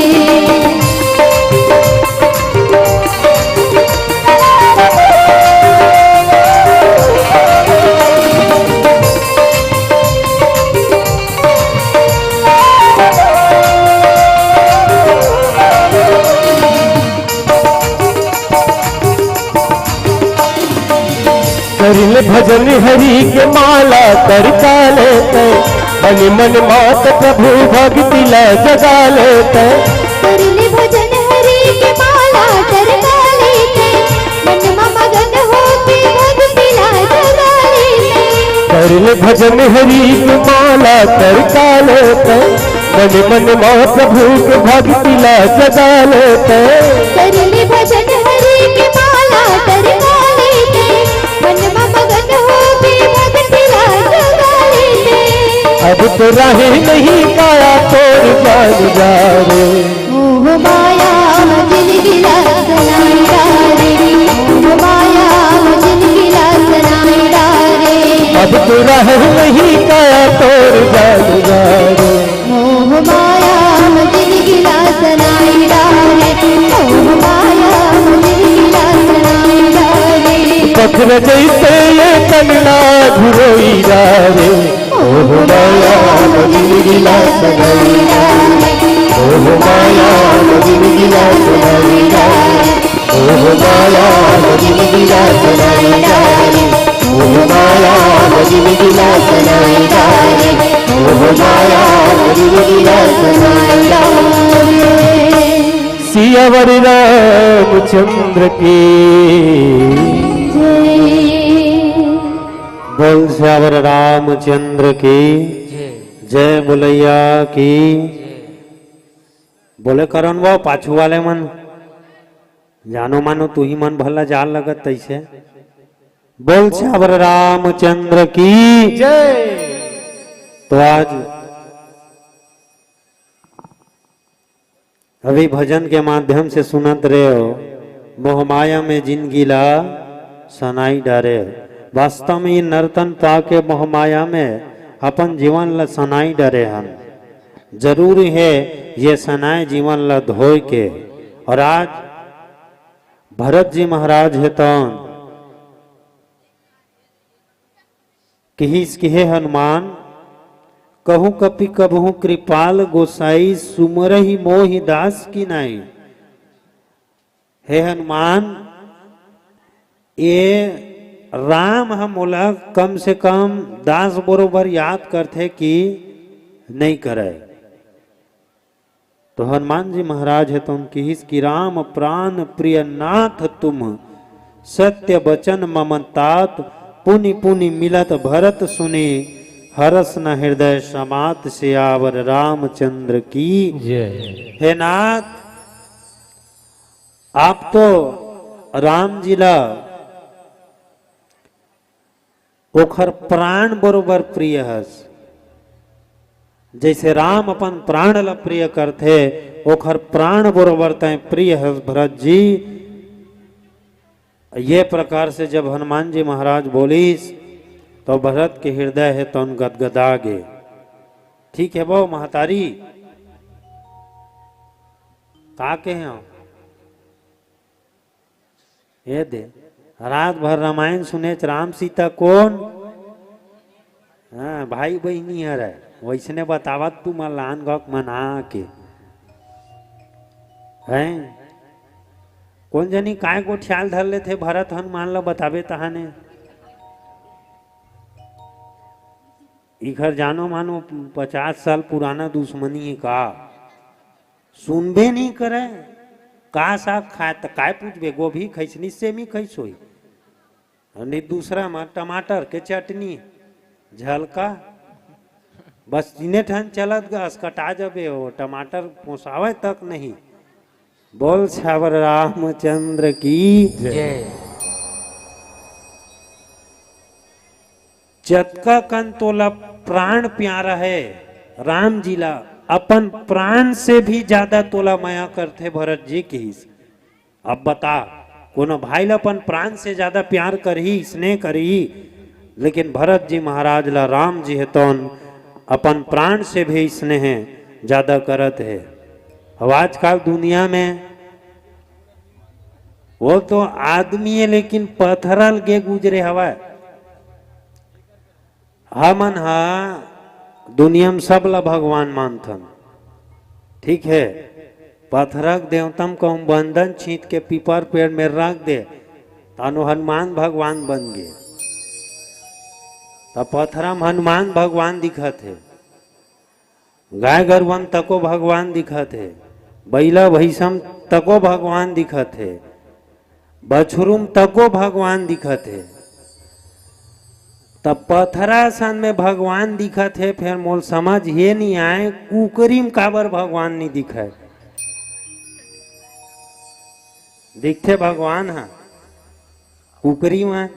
करिल भजन हरि के माला करका ले तैं, मन मन मात प्रभु भक्ति ला जगा ले तैं। करिल भजन हरि के माला करका ले तैं, मन म मगन होके भक्ति ला जगा ले तैं। करिल भजन हरि के माला करका ले तैं, मन मन मा प्रभु के भक्ति ला जगा ले तैं। करिल भजन हरि के माला करका ले तैं, मन म मगन होके भक्ति ला जगा ले तैं। अब तो रहे नहीं काया तोर जान जा रे। मोह माया म जिनगी ला सनाई डारे, मोह माया म जिनगी ला सनाई डारे। अब तो रहे नहीं काया तोर जान जा रे। मोह माया म जिनगी ला सनाई डारे, मोह माया म जिनगी ला सनाई डारे। पत्थर जैसे ये तन ला घुरोई डारे। मोह माया म जिनगी ला सनाई डारे, मोह माया म जिनगी ला सनाई डारे। मोह माया म जिनगी ला सनाई डारे, मोह माया म जिनगी ला सनाई डारे। मोह माया म जिनगी ला सनाई डारे। सियावर रामचंद्र की जय। बोल सियावर रामचंद्र की जय। बोलैया की जय। बोले करन वो पाछू वाले मन, जानो मानो तू ही मन भला जान लगत तैसे। बोल सियावर रामचंद्र की जय। तो आज अभी भजन के माध्यम से सुनत रहे हो, मोहमाया में जिनगी ला सनाई डारे। वास्तव में ये नर्तन पाके मोहमाया में अपन जीवन ला सनाई डारे हन। जरूरी है ये सनाए जीवन ला धोए के। और आज भरत जी महाराज हे तौन किहिस कि हे हनुमान, कहूँ कपि कबहूँ कृपाल गोसाई, सुमरहि मोहि दास की नाई। हे हनुमान, ये राम ह मोला कम से कम दास बरोबर याद करथे कि नहीं करे। तो हनुमान जी महाराज हे तौन किहिस कि राम प्राण प्रिय नाथ तुम, सत्य बचन मम तात, पुनि पुनि मिलत भरत सुनि, हरस न हृदय समात। सियावर रामचंद्र की जय। हे नाथ, आप तो राम जी ला ओखर प्राण बरोबर प्रिय हस। जैसे राम अपन प्राण ला प्रिय करथे, ओखर प्राण बरोबर तैं प्रिय हस भरत जी। ये प्रकार से जब हनुमान जी महाराज बोलिस, तो भरत के हृदय हे तौन गदगदा गे। ठीक हे बो महतारी, का कहे हो? ये दे, रात भर रामायण सुनेच, राम सीता कोन? हाँ, भाई बहिनी हरे, वैसने बतावत तू मन लान गौक मना के। हैं? कोन जनी काय गोठियाल धर लेथे भरत हनुमान ल बताबे तहाने। इखर जानो मानो पचास साल पुराना दुश्मनी हे का? सुनबे नहीं करे। का साग खाए त काय पूछबे, गोभी खैसनी सेमी खैस होई। अउ नहीं दूसरा म टमाटर के चटनी, झलका, बस तीने ठन चलत गा, असकटा जबे हो, टमाटर पोसावे तक नहीं। बोल छावर रामचंद्र की। जय। जतका कन तोला प्राण प्यारा है राम जी ला, अपन प्राण से भी ज्यादा तोला मया करथे भरत जी किहिस। अब बता, कोनो भाई ला अपन प्राण से ज्यादा प्यार करही, स्नेह करही? लेकिन भरत जी महाराज ला राम जी हे तौन अपन प्राण से भी स्नेह ज्यादा करत हे। अब आजकल दुनिया में वो तो आदमी है, लेकिन पथरल के गुजरे हवय। हमन ह दुनिया म सब ल भगवान मानथन, ठीक हे। पथरा के देवता म कहूं बंदन छींच के पीपर पेड़ में रख दे, तानो हनुमान भगवान बन गे। त पथरा म हनुमान भगवान दिखत हे, गाय गरुवन तको भगवान दिखत हे, बइला भैसम तको भगवान दिखत हे, बछरूम तको भगवान दिखत हे। त पथरा सन में भगवान दिखत हे, फेर मोल समझ ये नहीं आए, कुकरी म काबर भगवान नहीं दिखय? दिखथे भगवान ह कुकरी म।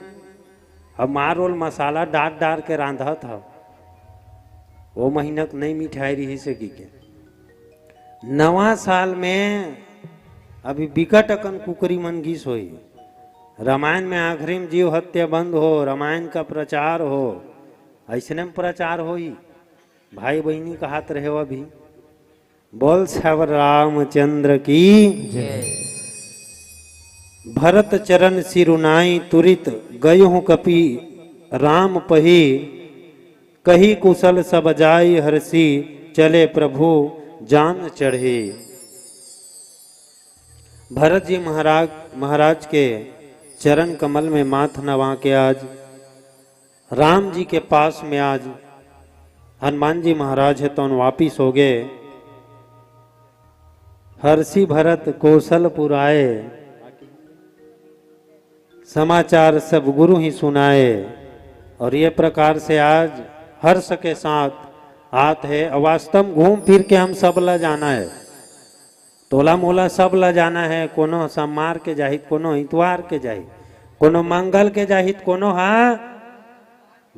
अब मार ओल मसाला डार डार के रांधत हव, वो महीना के नई मिठाई रही से की के। नवा साल में अभी बिकट अकन कुकरी मन गिस होई। रामायण में आखिरी में जीव हत्या बंद हो, रामायण का प्रचार हो, ऐसने में प्रचार होई। भाई बहिनी कहत रहे हो अभी। बोल छावर रामचंद्र की। जय। भरत चरण सिरुनाई तुरित गयो कपि राम पही। कही कुशल सब जाई हरसी चले प्रभु जान चढ़ी। भरत जी महाराज, महाराज के चरण कमल में माथ नवा के आज राम जी के पास में आज हनुमान जी महाराज हे तौन वापिस हो गए। हरसी भरत कोसल पुराए, समाचार सब गुरु ही सुनाए। और ये प्रकार से आज हर्ष के साथ आत हे। और वास्तव में घूम फिर के हम सब ला जाना है, तोला मोला सब ला जाना है। कोनो सोमवार के जाही, कोनो इतवार के जाही, कोनो मंगल के जाही, कोनो हा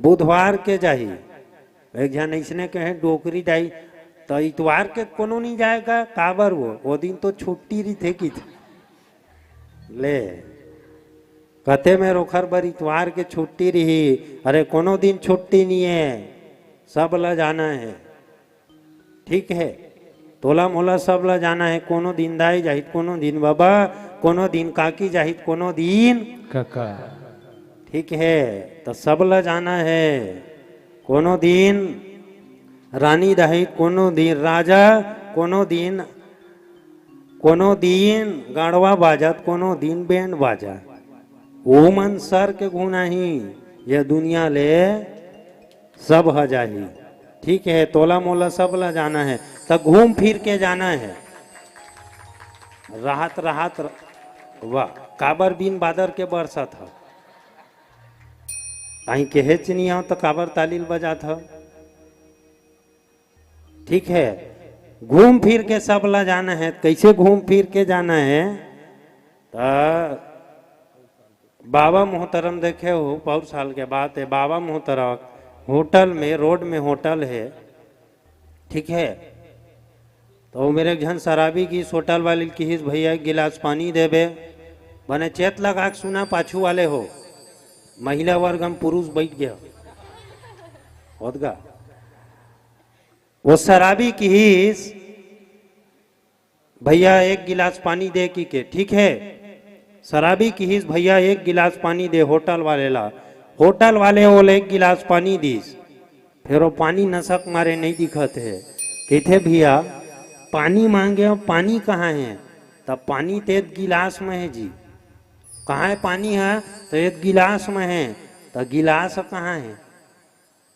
बुधवार के जाही। एक झन अइसने कहे डोकरी दाई, त इतवार के कोनो नहीं जाएगा, काबर वो, वो दिन तो छुट्टी रहिथे किथे। ले, कते में रोखर बर इतवार के छुट्टी रही। अरे कोनो दिन छुट्टी नहीं है, सब ला जाना है, ठीक है। तोला मोला सब ला जाना है, कोनो दिन दाई जाही, कोनो दिन बाबा, कोनो दिन काकी जाही, कोनो दिन कका। ठीक है, तो सब ला जाना है। कोनो दिन रानी दाही, कोनो दिन राजा, कोनो दिन, कोनो दिन गाड़वा बाजत, कोनो दिन बैंड बाजा। वो मन सर के घुनाही, ये दुनिया ले सब ह जाही। ठीक है, तोला मोला सब ला जाना है, त घूम फिर के जाना है। राहत राहत र-, वाह, काबर बिन बादर के बरसत ह? ताई के हेच नहीं आव त काबर ताली ल बजात ह? ठीक है, घूम फिर के सब ला जाना है। कैसे घूम फिर के जाना है? त बाबा मोहतरम देखे हो, बहुत साल के बात है, बाबा मोहतरम होटल में, रोड में होटल है, ठीक है। तो वो मेरे एक झन शराबी गिस होटल वाले ल किहिस, "भैया एक गिलास पानी देबे।" बने चेत लगा के सुना, पाछू वाले हो, महिला वर्ग हम पुरुष बैठ गया होत गा। वो शराबी किहिस, "भैया एक गिलास पानी दे," की के, ठीक है। शराबी किहिस, "भैया एक गिलास पानी दे होटल वाले ला।" होटल वाले ओला एक गिलास पानी दिस। फिर वो पानी नशक मारे नहीं दिखत है। कहते, "भैया पानी मांगे हो, पानी कहाँ है?" त पानी त एदे गिलास म हे जी। कहाँ हे पानी ह? त एदे गिलास म हे। त गिलास कहाँ हे?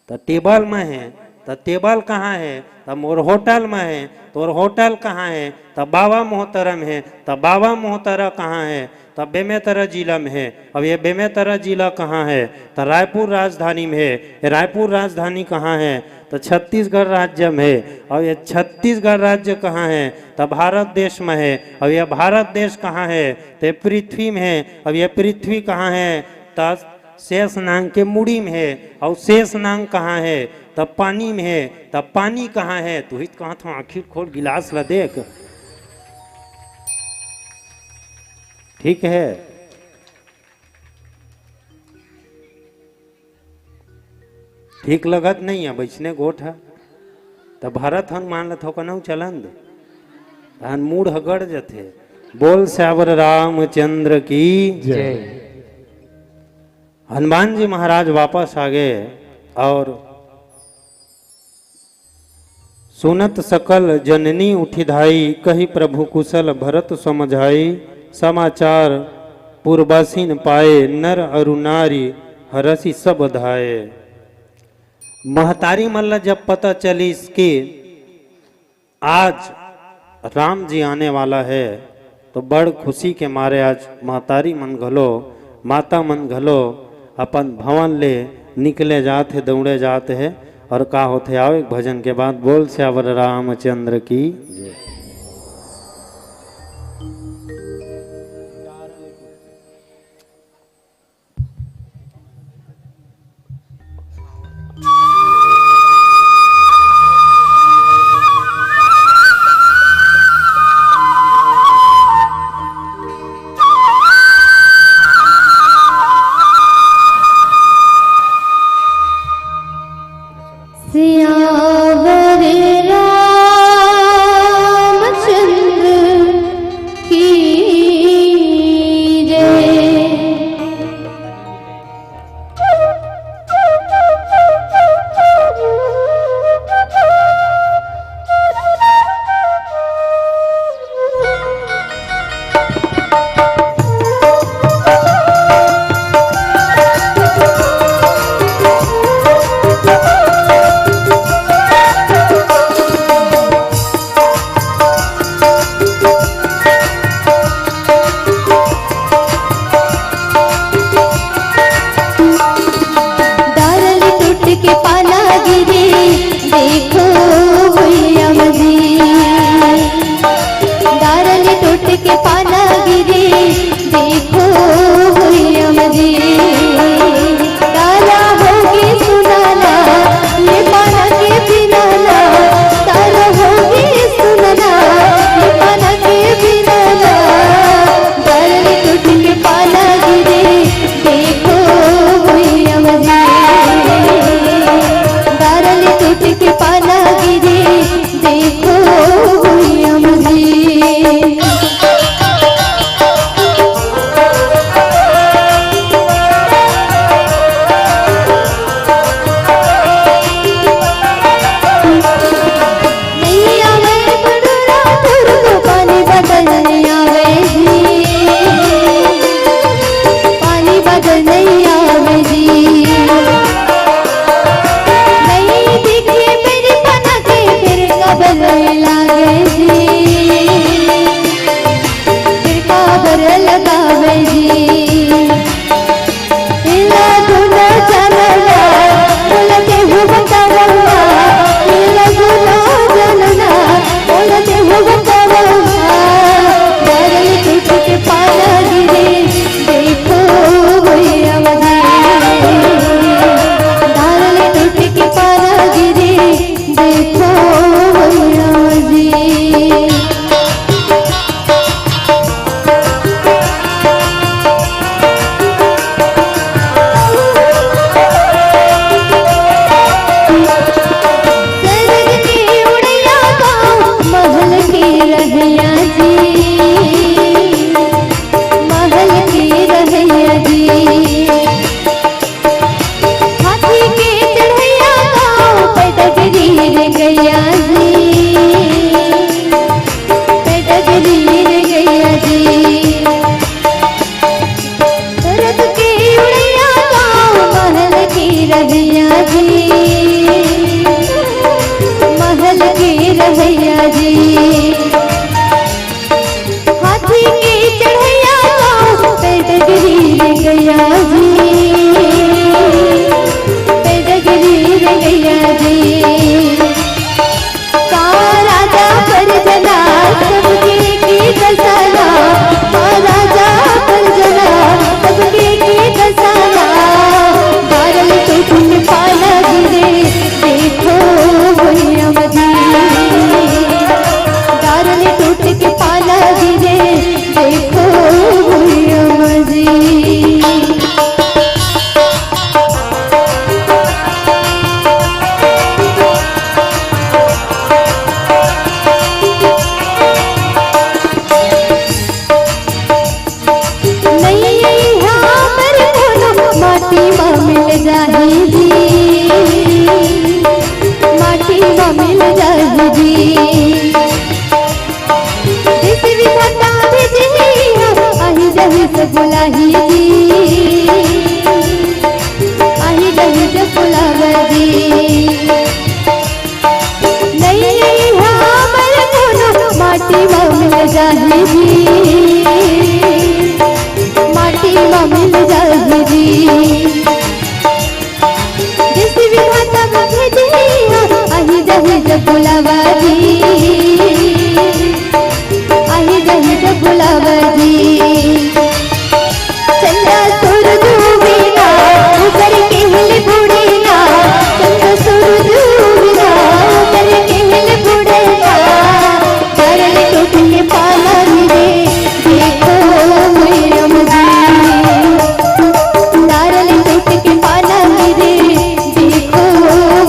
त टेबल म हे। त टेबल कहाँ हे? त मोर होटल म हे। तोर होटल कहाँ हे? त बाबा मोहतरम हे। त बाबा मोहतरम कहाँ हे? त बेमेतरा जिला म हे। अब ये बेमेतरा जिला कहाँ हे? त रायपुर राजधानी म हे। ये रायपुर राजधानी कहाँ हे? त छत्तीसगढ़ राज्य म हे। अब ये छत्तीसगढ़ राज्य कहाँ हे? त भारत देश म हे। अब ये भारत देश कहाँ हे? त पृथ्वी म हे। अब ये पृथ्वी कहाँ हे? त शेष नांग के मुड़ी म हे। अउ शेष नांग कहाँ हे? त पानी म हे। त पानी कहाँ हे? तुही त कहत हंव, आँखी खोल, गिलास ल देख। ठीक हे, ठीक लगत नइ हे बइसने गोठ ह। त भरत हन मान ल थोकनहू चलन दे, तहन मूड़ ह गड़ जथे। बोल सियावर रामचंद्र की। जय। हनुमान जी महाराज वापस आ गए और सुनत सकल जननी उठि धाई, कहि प्रभु कुशल भरत समझाई। समाचार पुरबासिन पाए, नर अरु नारी हरषि सब धाए। महतारी मन ल जब पता चलिस कि आज राम जी आने वाला हे, तो बड़ खुशी के मारे आज महतारी मन घलो, माता मन घलो अपन भवन ले निकले जात हे, दौड़े जात हे। और का होथे, आओ एक भजन के बाद। बोल सियावर रामचंद्र की जय। सियावर रामचंद्र की जय। डारल टूट के पाना गिरे, देखो भुइयां जी। डारल टूट के पाना गिरे, देखो भुइयां जी। काला होगे सुनाना, ये पाना के बिनाना। काला होगे सुनाना, ये पाना के बिनाना। डारल टूट के पाना गिरे, देखो भुइयां जी। महल के रहैया जी, हाथी के चढ़ैया गाँव, पैदगरी रे गैया जी, पैदगरी रे गैया जी। का राजा परजना सबके के दसाना, का राजा परजना सबके के दसाना। डारल टूट के पाना गिरे, देखो भुइयाँ जी। डारल टूट के पाना गिरे, देखो भुइयाँ जी। नैया हमर कोनो माटी म मिल जाही जी, माटी म मिल जाही जी। जैसे विधाता भेजे ही हो, आही जाही से बुलाही जी, आही जाही से बुलावा जी। नैया हमर कोनो माटी म मिल जाही जी, माटी म मिल जाही जी। जैसे विधाता भेजे ही हो, आही जाही जब बुलावा जी, आही जाही जब बुलावा जी। चंदा सूरज उगे ना, उतर के हिल बुड़े ना। चंदा सूरज उगे ना, उतर के हिल बुड़े ना। डारल टूट के पाना गिरे, देखो भुइयाँ जी। डारल टूट के पाना गिरे, देखो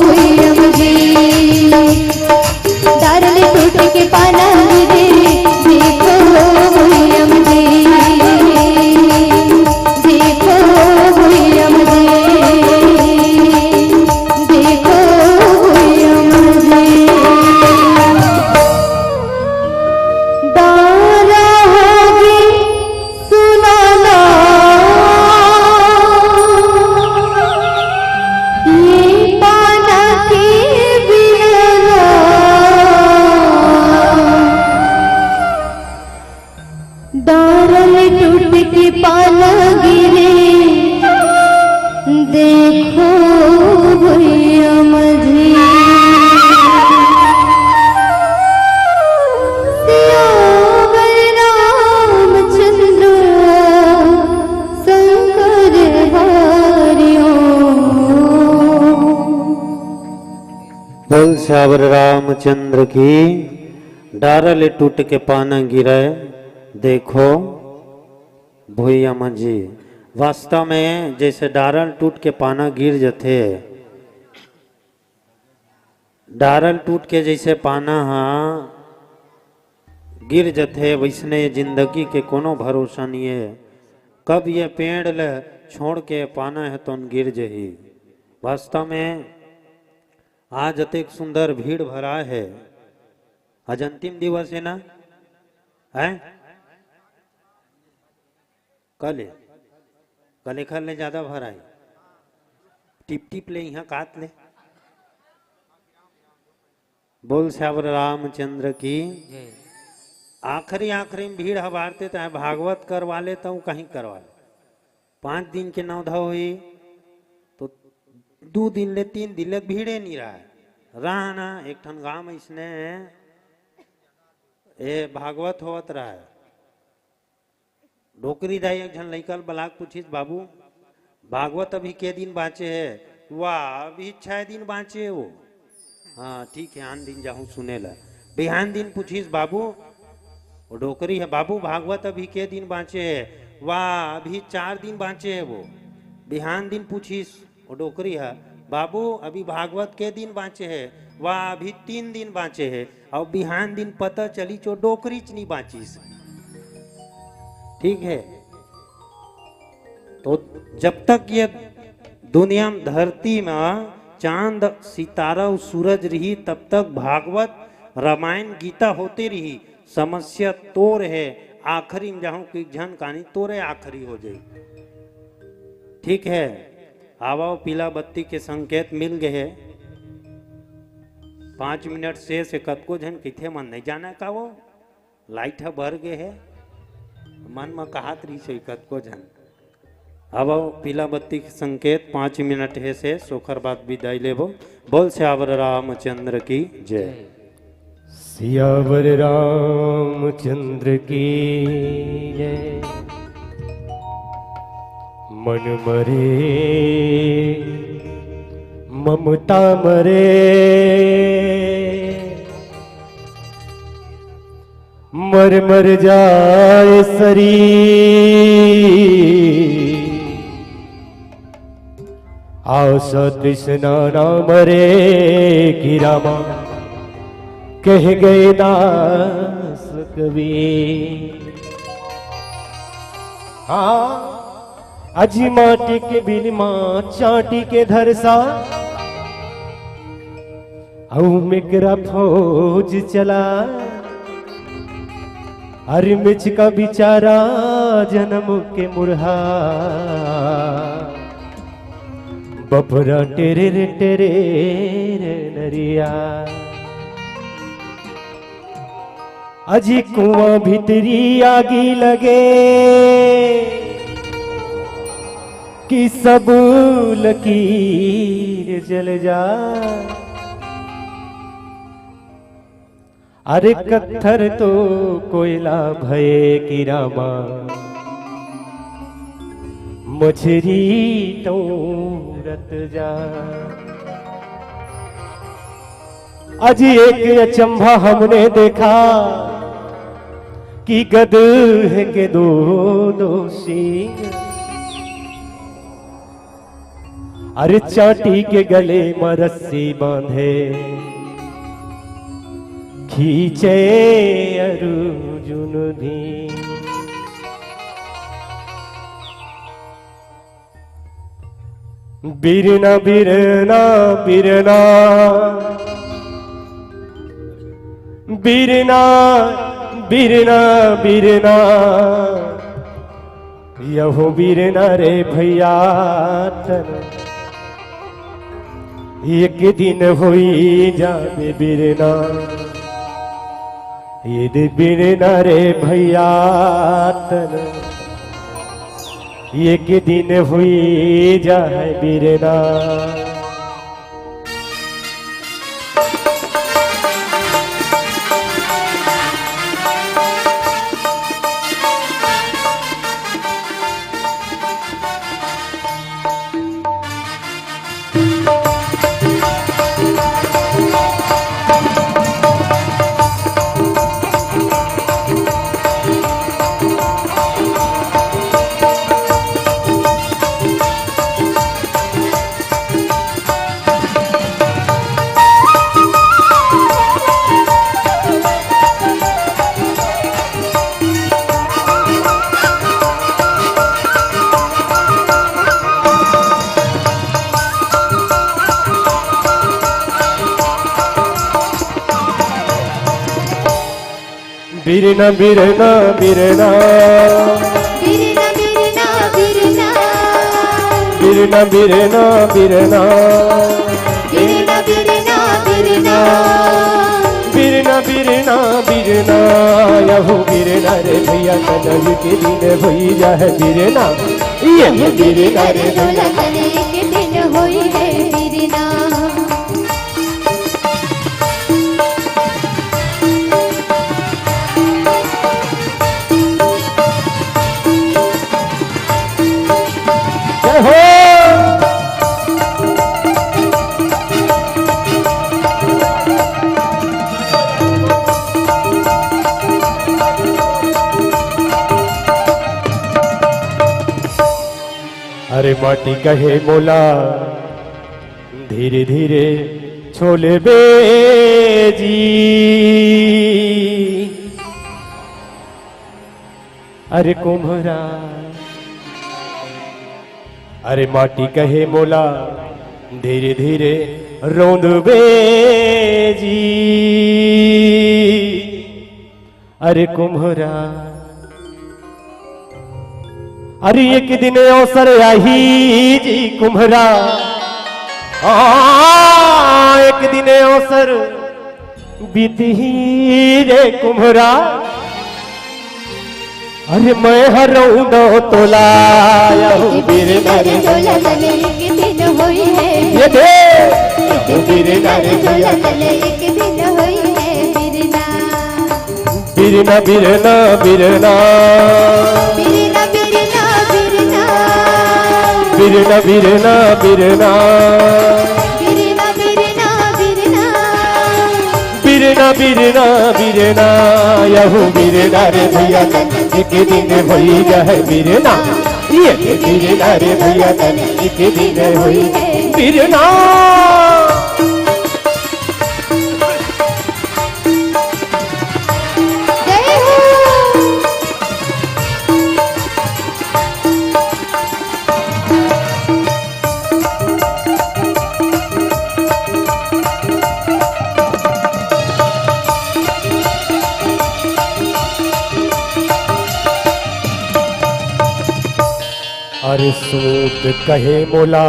भुइयाँ जी। डारल टूट के पाना गिरे, देखो भुइयाँ जी, देखो भुइयाँ जी, देखो भुइयाँ जी। डारा होगे सुनाना, ये पाना के बिना ना। डारल टूट के पाना गिरे, देखो भुइयाँ जी। सियावर रामचंद्र शंकर हरिओ। बोल सियावर रामचंद्र की। डारा ले टूट के पाना गिरे, देखो भुइयाँ जी। वास्तव में जैसे डारल टूट के पाना गिर जथे, डारल टूट के जैसे पाना हा गिर जथे, वैसने जिंदगी के कोनो भरोसा नहीं है। कब ये पेड़ ल छोड़ के पाना है तो गिर जही। वास्तव में आज अतेक सुंदर भीड़ भरा है, आज अंतिम दिवस है ना, है? कल, कल एखर ले ज्यादा भराही। टिप टिप ले इहाँ कात ले। बोल सियावर रामचंद्र की। जय। आखिरी, आखिरी में भीड़ हबारते, चाहे भागवत करवा ले, तो कहीं करवा ले। पाँच दिन के नवधा होही, तो दू दिन ले, तीन दिन ले भीड़े नहीं रहा। रहना, एक ठन गांव में इसने, ए, भागवत होवत रहा है। डोकरी दाई एक झन लइका ल बलाक पूछिस, "बाबू, भागवत अभी के दिन बाँचे हे?" "वाह, अभी छह दिन बाँचे हे वो।" "हाँ, ठीक है, आन दिन जाहूँ सुने ला।" बिहान दिन पूछिस, "बाबू," वो डोकरी हे, "बाबू, भागवत अभी के दिन बाँचे हे?" "वाह, अभी चार दिन बाँचे हे वो।" बिहान दिन पूछिस, ओ डोकरी ह, "बाबू, अभी भागवत के दिन बाँचे हे?" "वाह, अभी तीन दिन बाँचे हे।" अउ बिहान दिन पता चलिस ओ डोकरीच नी बाँचिस। ठीक है, तो जब तक ये दुनिया में, धरती में चांद, सितारा अउ सूरज रही, तब तक भागवत, रामायण, गीता होते रही। समस्या तोर है, आखिरी में जाहूँ कि झन कानी तोरे आखिरी हो जाई। ठीक है, आवव, पीला बत्ती के संकेत मिल गे हे। पाँच मिनट शेष हे, कतको झन कहिथे, "मन नइ जाना का वो? लाइट ह बर गे हे।" मन म कहात रहिस हे कतको झन। आवव, पीला बत्ती के संकेत, पाँच मिनट हे शेष, ओखर बाद बिदाई लेबो। बोल सियावर रामचंद्र की जय। सियावर रामचंद्र की जय। मन मरे ममता मरे, मर मर जाए शरीर। आशा तृष्णा ना मरे कि रामा, कह गए दास कबीर। हाँ, अजी माटी के बिलमा, चाटी के धरसा, अउ मेकरा फौज चला। अरे मिचका बिचारा जनम के मुरहा, बपरा टेरे रे टेरे रे नरिया। अजी कुआं भीतरी आगी लगे कि सब लकीर जल जा। अरे कत्थर तो कोयला भये कि रामा, मछरी तो रत जा। अजी एक अचंभा हमने देखा कि गदहे के दो दो सींग। अरे चाटी के गले म रस्सी बांधे, खींचे अर्जुन भी। बिरना, बिरना, बिरना, बिरना, बिरना, बिरना। यहो बिरना रे भैया तन, एक दिन होई जाबे बिरना। ये दे बिरना रे भैया तन, एक दिन होई जाए बिरना। बिरना, बिरना, बिरना। बिरना, बिरना, बिरना। बिरना, बिरना, बिरना। बिरना, बिरना, बिरना। बिरना, बिरना, बिरना। यहो बिरना रे भैया, कनई के दिन होई जाए बिरना। ये बिरना रे भैया। एक दिन होई है बिरना। जय हो। अरे माटी कहे मोला धीरे धीरे छोलबे जी। अरे कुम्हरा, अरे माटी कहे मोला धीरे धीरे रोंदबे जी। अरे कुम्हरा, अरे एक दिन अवसर आही जी कुम्हरा, हाँ, एक दिन अवसर बीतही रे कुम्हरा। अरे मैं हरऊं दो तोला, यहू बीर नर। तोला तने एक दिन होई है। ये दे। बीर नर तोला तने एक दिन होई है बीरना। बिरना बिरना बिरना। बिरना बिरना बिरना। बिरना बिरना बिरना। बिरना बिरना बिरना। बिरना बिरना बिरना। यहू बिरना रे भैया तन एक दिन होई जाए बिरना। ये बिरना रे भैया तन एक दिन होई बिरना। जय हो। अरे सूत कहे मोला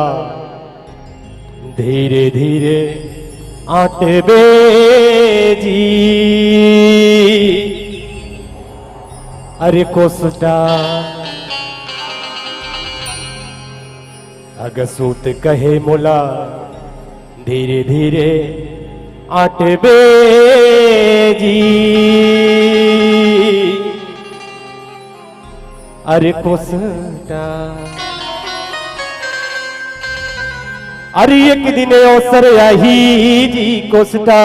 धीरे धीरे आटबे जी। अरे कोसटा अग सूत कहे मोला धीरे धीरे आटबे जी। अरे कोसटा, अरे एक दिन अवसर आही जी कोसटा।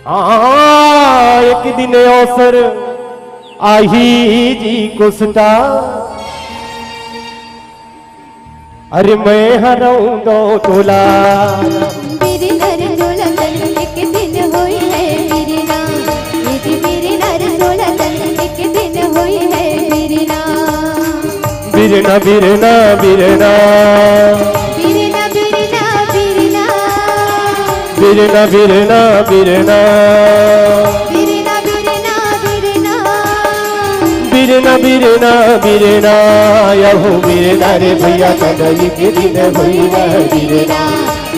हाँ, एक दिन अवसर आही जी कोसटा। अरे मैं हरऊं दो तोला। बिरनर तोला तन एक दिन होई है बिरना। यदि बिरनर तोला तन एक दिन होई है बिरना। बिरना बिरना बिरना। बिरना बिरना बिरना। बिरना बिरना बिरना। बिरना बिरना बिरना। बिरना बिरना बिरना। यहू बिरना रे भैया तन एक दिन होई है बिरना।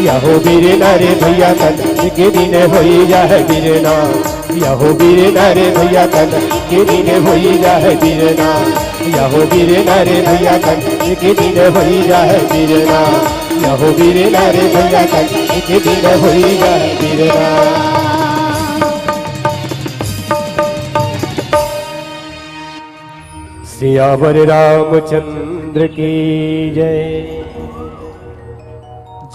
यहू बिरना रे भैया तन एक दिन होई है बिरना। यहू बिरना रे भैया तन एक दिन होई है बिरना। यहू बिरना रे भैया तन एक दिन होई है बिरना। यहू बिरना रे भैया तन एक दिन होई है बिरना। सियावर रामचंद्र की जय।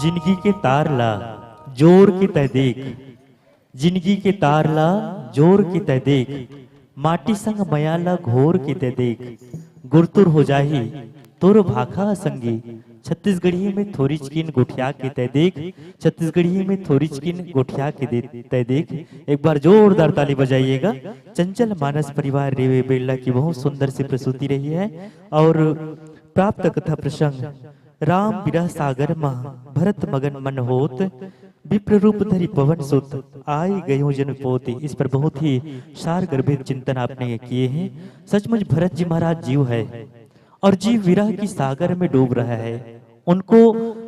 जिंदगी के तार ला जोर के तय देख, जिंदगी के तार ला जोर के तय देख, माटी संग मया ला घोर के तय देख, गुरतुर हो जाही तोर भाखा संगी। छत्तीसगढ़ी में थोरिचकिन गोठिया के तय देख, छत्तीसगढ़ी में थोरिचकिन गोठिया के दे-, तय देख। एक बार जोरदार ताली बजाइएगा। चंचल मानस परिवार रेवे बेल्ला की बहुत सुंदर सी प्रस्तुति रही है। और प्राप्त कथा प्रसंग राम बिरह सागर मह भरत मगन मन होत, विप्र रूप धरि पवन सुत, आए गयो जन पोते। इस पर बहुत ही सार गर्भित चिंतन आपने किए हैं। सचमुच भरत जी महाराज जीव है और जीव विरह की सागर में डूब रहा है। उनको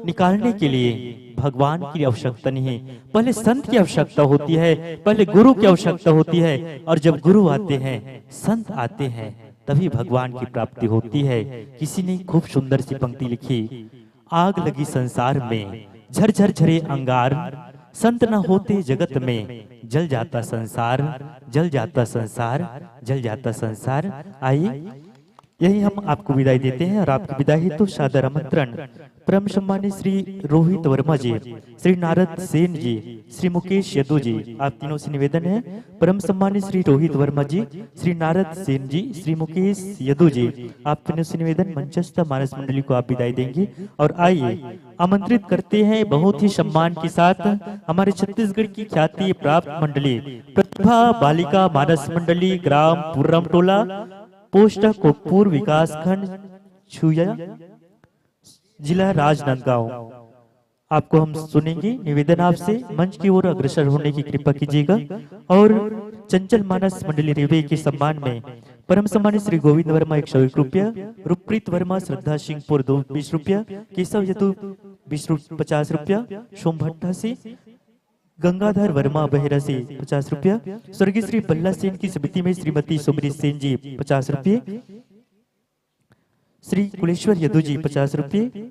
निकालने के लिए भगवान की आवश्यकता नहीं है, पहले संत की आवश्यकता होती है, पहले गुरु की आवश्यकता होती है। और जब गुरु आते हैं, संत आते हैं, तभी भगवान की प्राप्ति होती है। किसी ने खूब सुंदर सी पंक्ति लिखी, आग लगी संसार में, झरझर झरे अंगार, संत न होते जगत में, जल जाता संसार, जल जाता संसार, जल जाता संसार। आइए, यही हम आपको विदाई देते हैं और आपकी विदाई हेतु सादर आमंत्रण परम सम्मानित श्री रोहित वर्मा जी, श्री नारद सेन जी, श्री मुकेश यदु जी, आप तीनों से निवेदन है। परम सम्मानित श्री रोहित वर्मा जी, श्री नारद सेन जी, श्री मुकेश यदु जी, आप तीनों से निवेदन, मंचस्थ मानस मंडली को आप विदाई देंगे। और आइए, आमंत्रित करते हैं बहुत ही सम्मान के साथ हमारे छत्तीसगढ़ की ख्याति प्राप्त मंडली प्रतिभा बालिका मानस मंडली, ग्राम पुर्रम टोला, पोस्ट कोटपुर, विकासखंड छुया, जिला राजनांदगांव। आपको हम सुनेंगे। निवेदन आपसे मंच की ओर अग्रसर होने की कृपा कीजिएगा। और चंचल मानस मंडली रेवे के सम्मान में परम सम्मानित श्री गोविंद वर्मा एक सौ एक रुपया, रूपप्रीत वर्मा श्रद्धा सिंहपुर दो बीस रुपया, केशव यदु बीस रु-, पचास रुपया सोम भट्टा से, गंगाधर वर्मा बहेरा से पचास रुपया, स्वर्गीय श्री बल्ला सेन की स्मृति में श्रीमती सुमरी सेन जी पचास रुपये, श्री कुलेश्वर यदु जी पचास रुपये,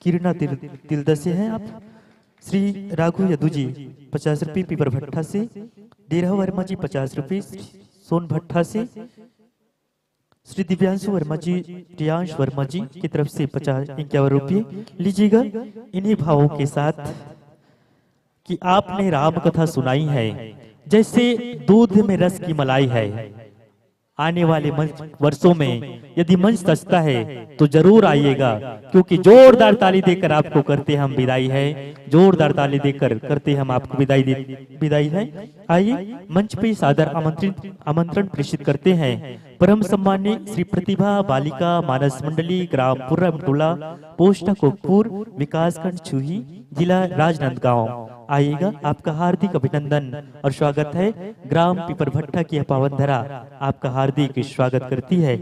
किरणा तिल-, तिलदा से हैं आप, श्री राघु यदु जी पचास रुपये पीपर भट्टा से, डेरा वर्मा जी पचास रुपये सोन भट्टा से, श्री दिव्यांशु वर्मा जी, प्रियांश वर्मा जी की तरफ से पचास, इक्यावन रुपये लीजिएगा। इन्हीं भावों के साथ कि आपने राम कथा सुनाई है, जैसे दूध में रस की मलाई है। आने वाले मंच, वर्षों में यदि मंच सजता है तो जरूर आइएगा, क्योंकि जोरदार ताली देकर आपको करते हम विदाई है, जोरदार ताली देकर करते हम आपको विदाई दे, विदाई है। आइए, मंच पे सादर आमंत्रित, आमंत्रण प्रेषित करते हैं परम सम्मान्य श्री प्रतिभा बालिका मानस मंडली, ग्राम पुर्रमटोला, पोस्ट कोकपुर, विकासखंड छुही, जिला राजनांदगांव। आइएगा, आपका हार्दिक अभिनंदन और स्वागत है। ग्राम पीपर भट्टा की यह पावन धरा आपका हार्दिक स्वागत करती है।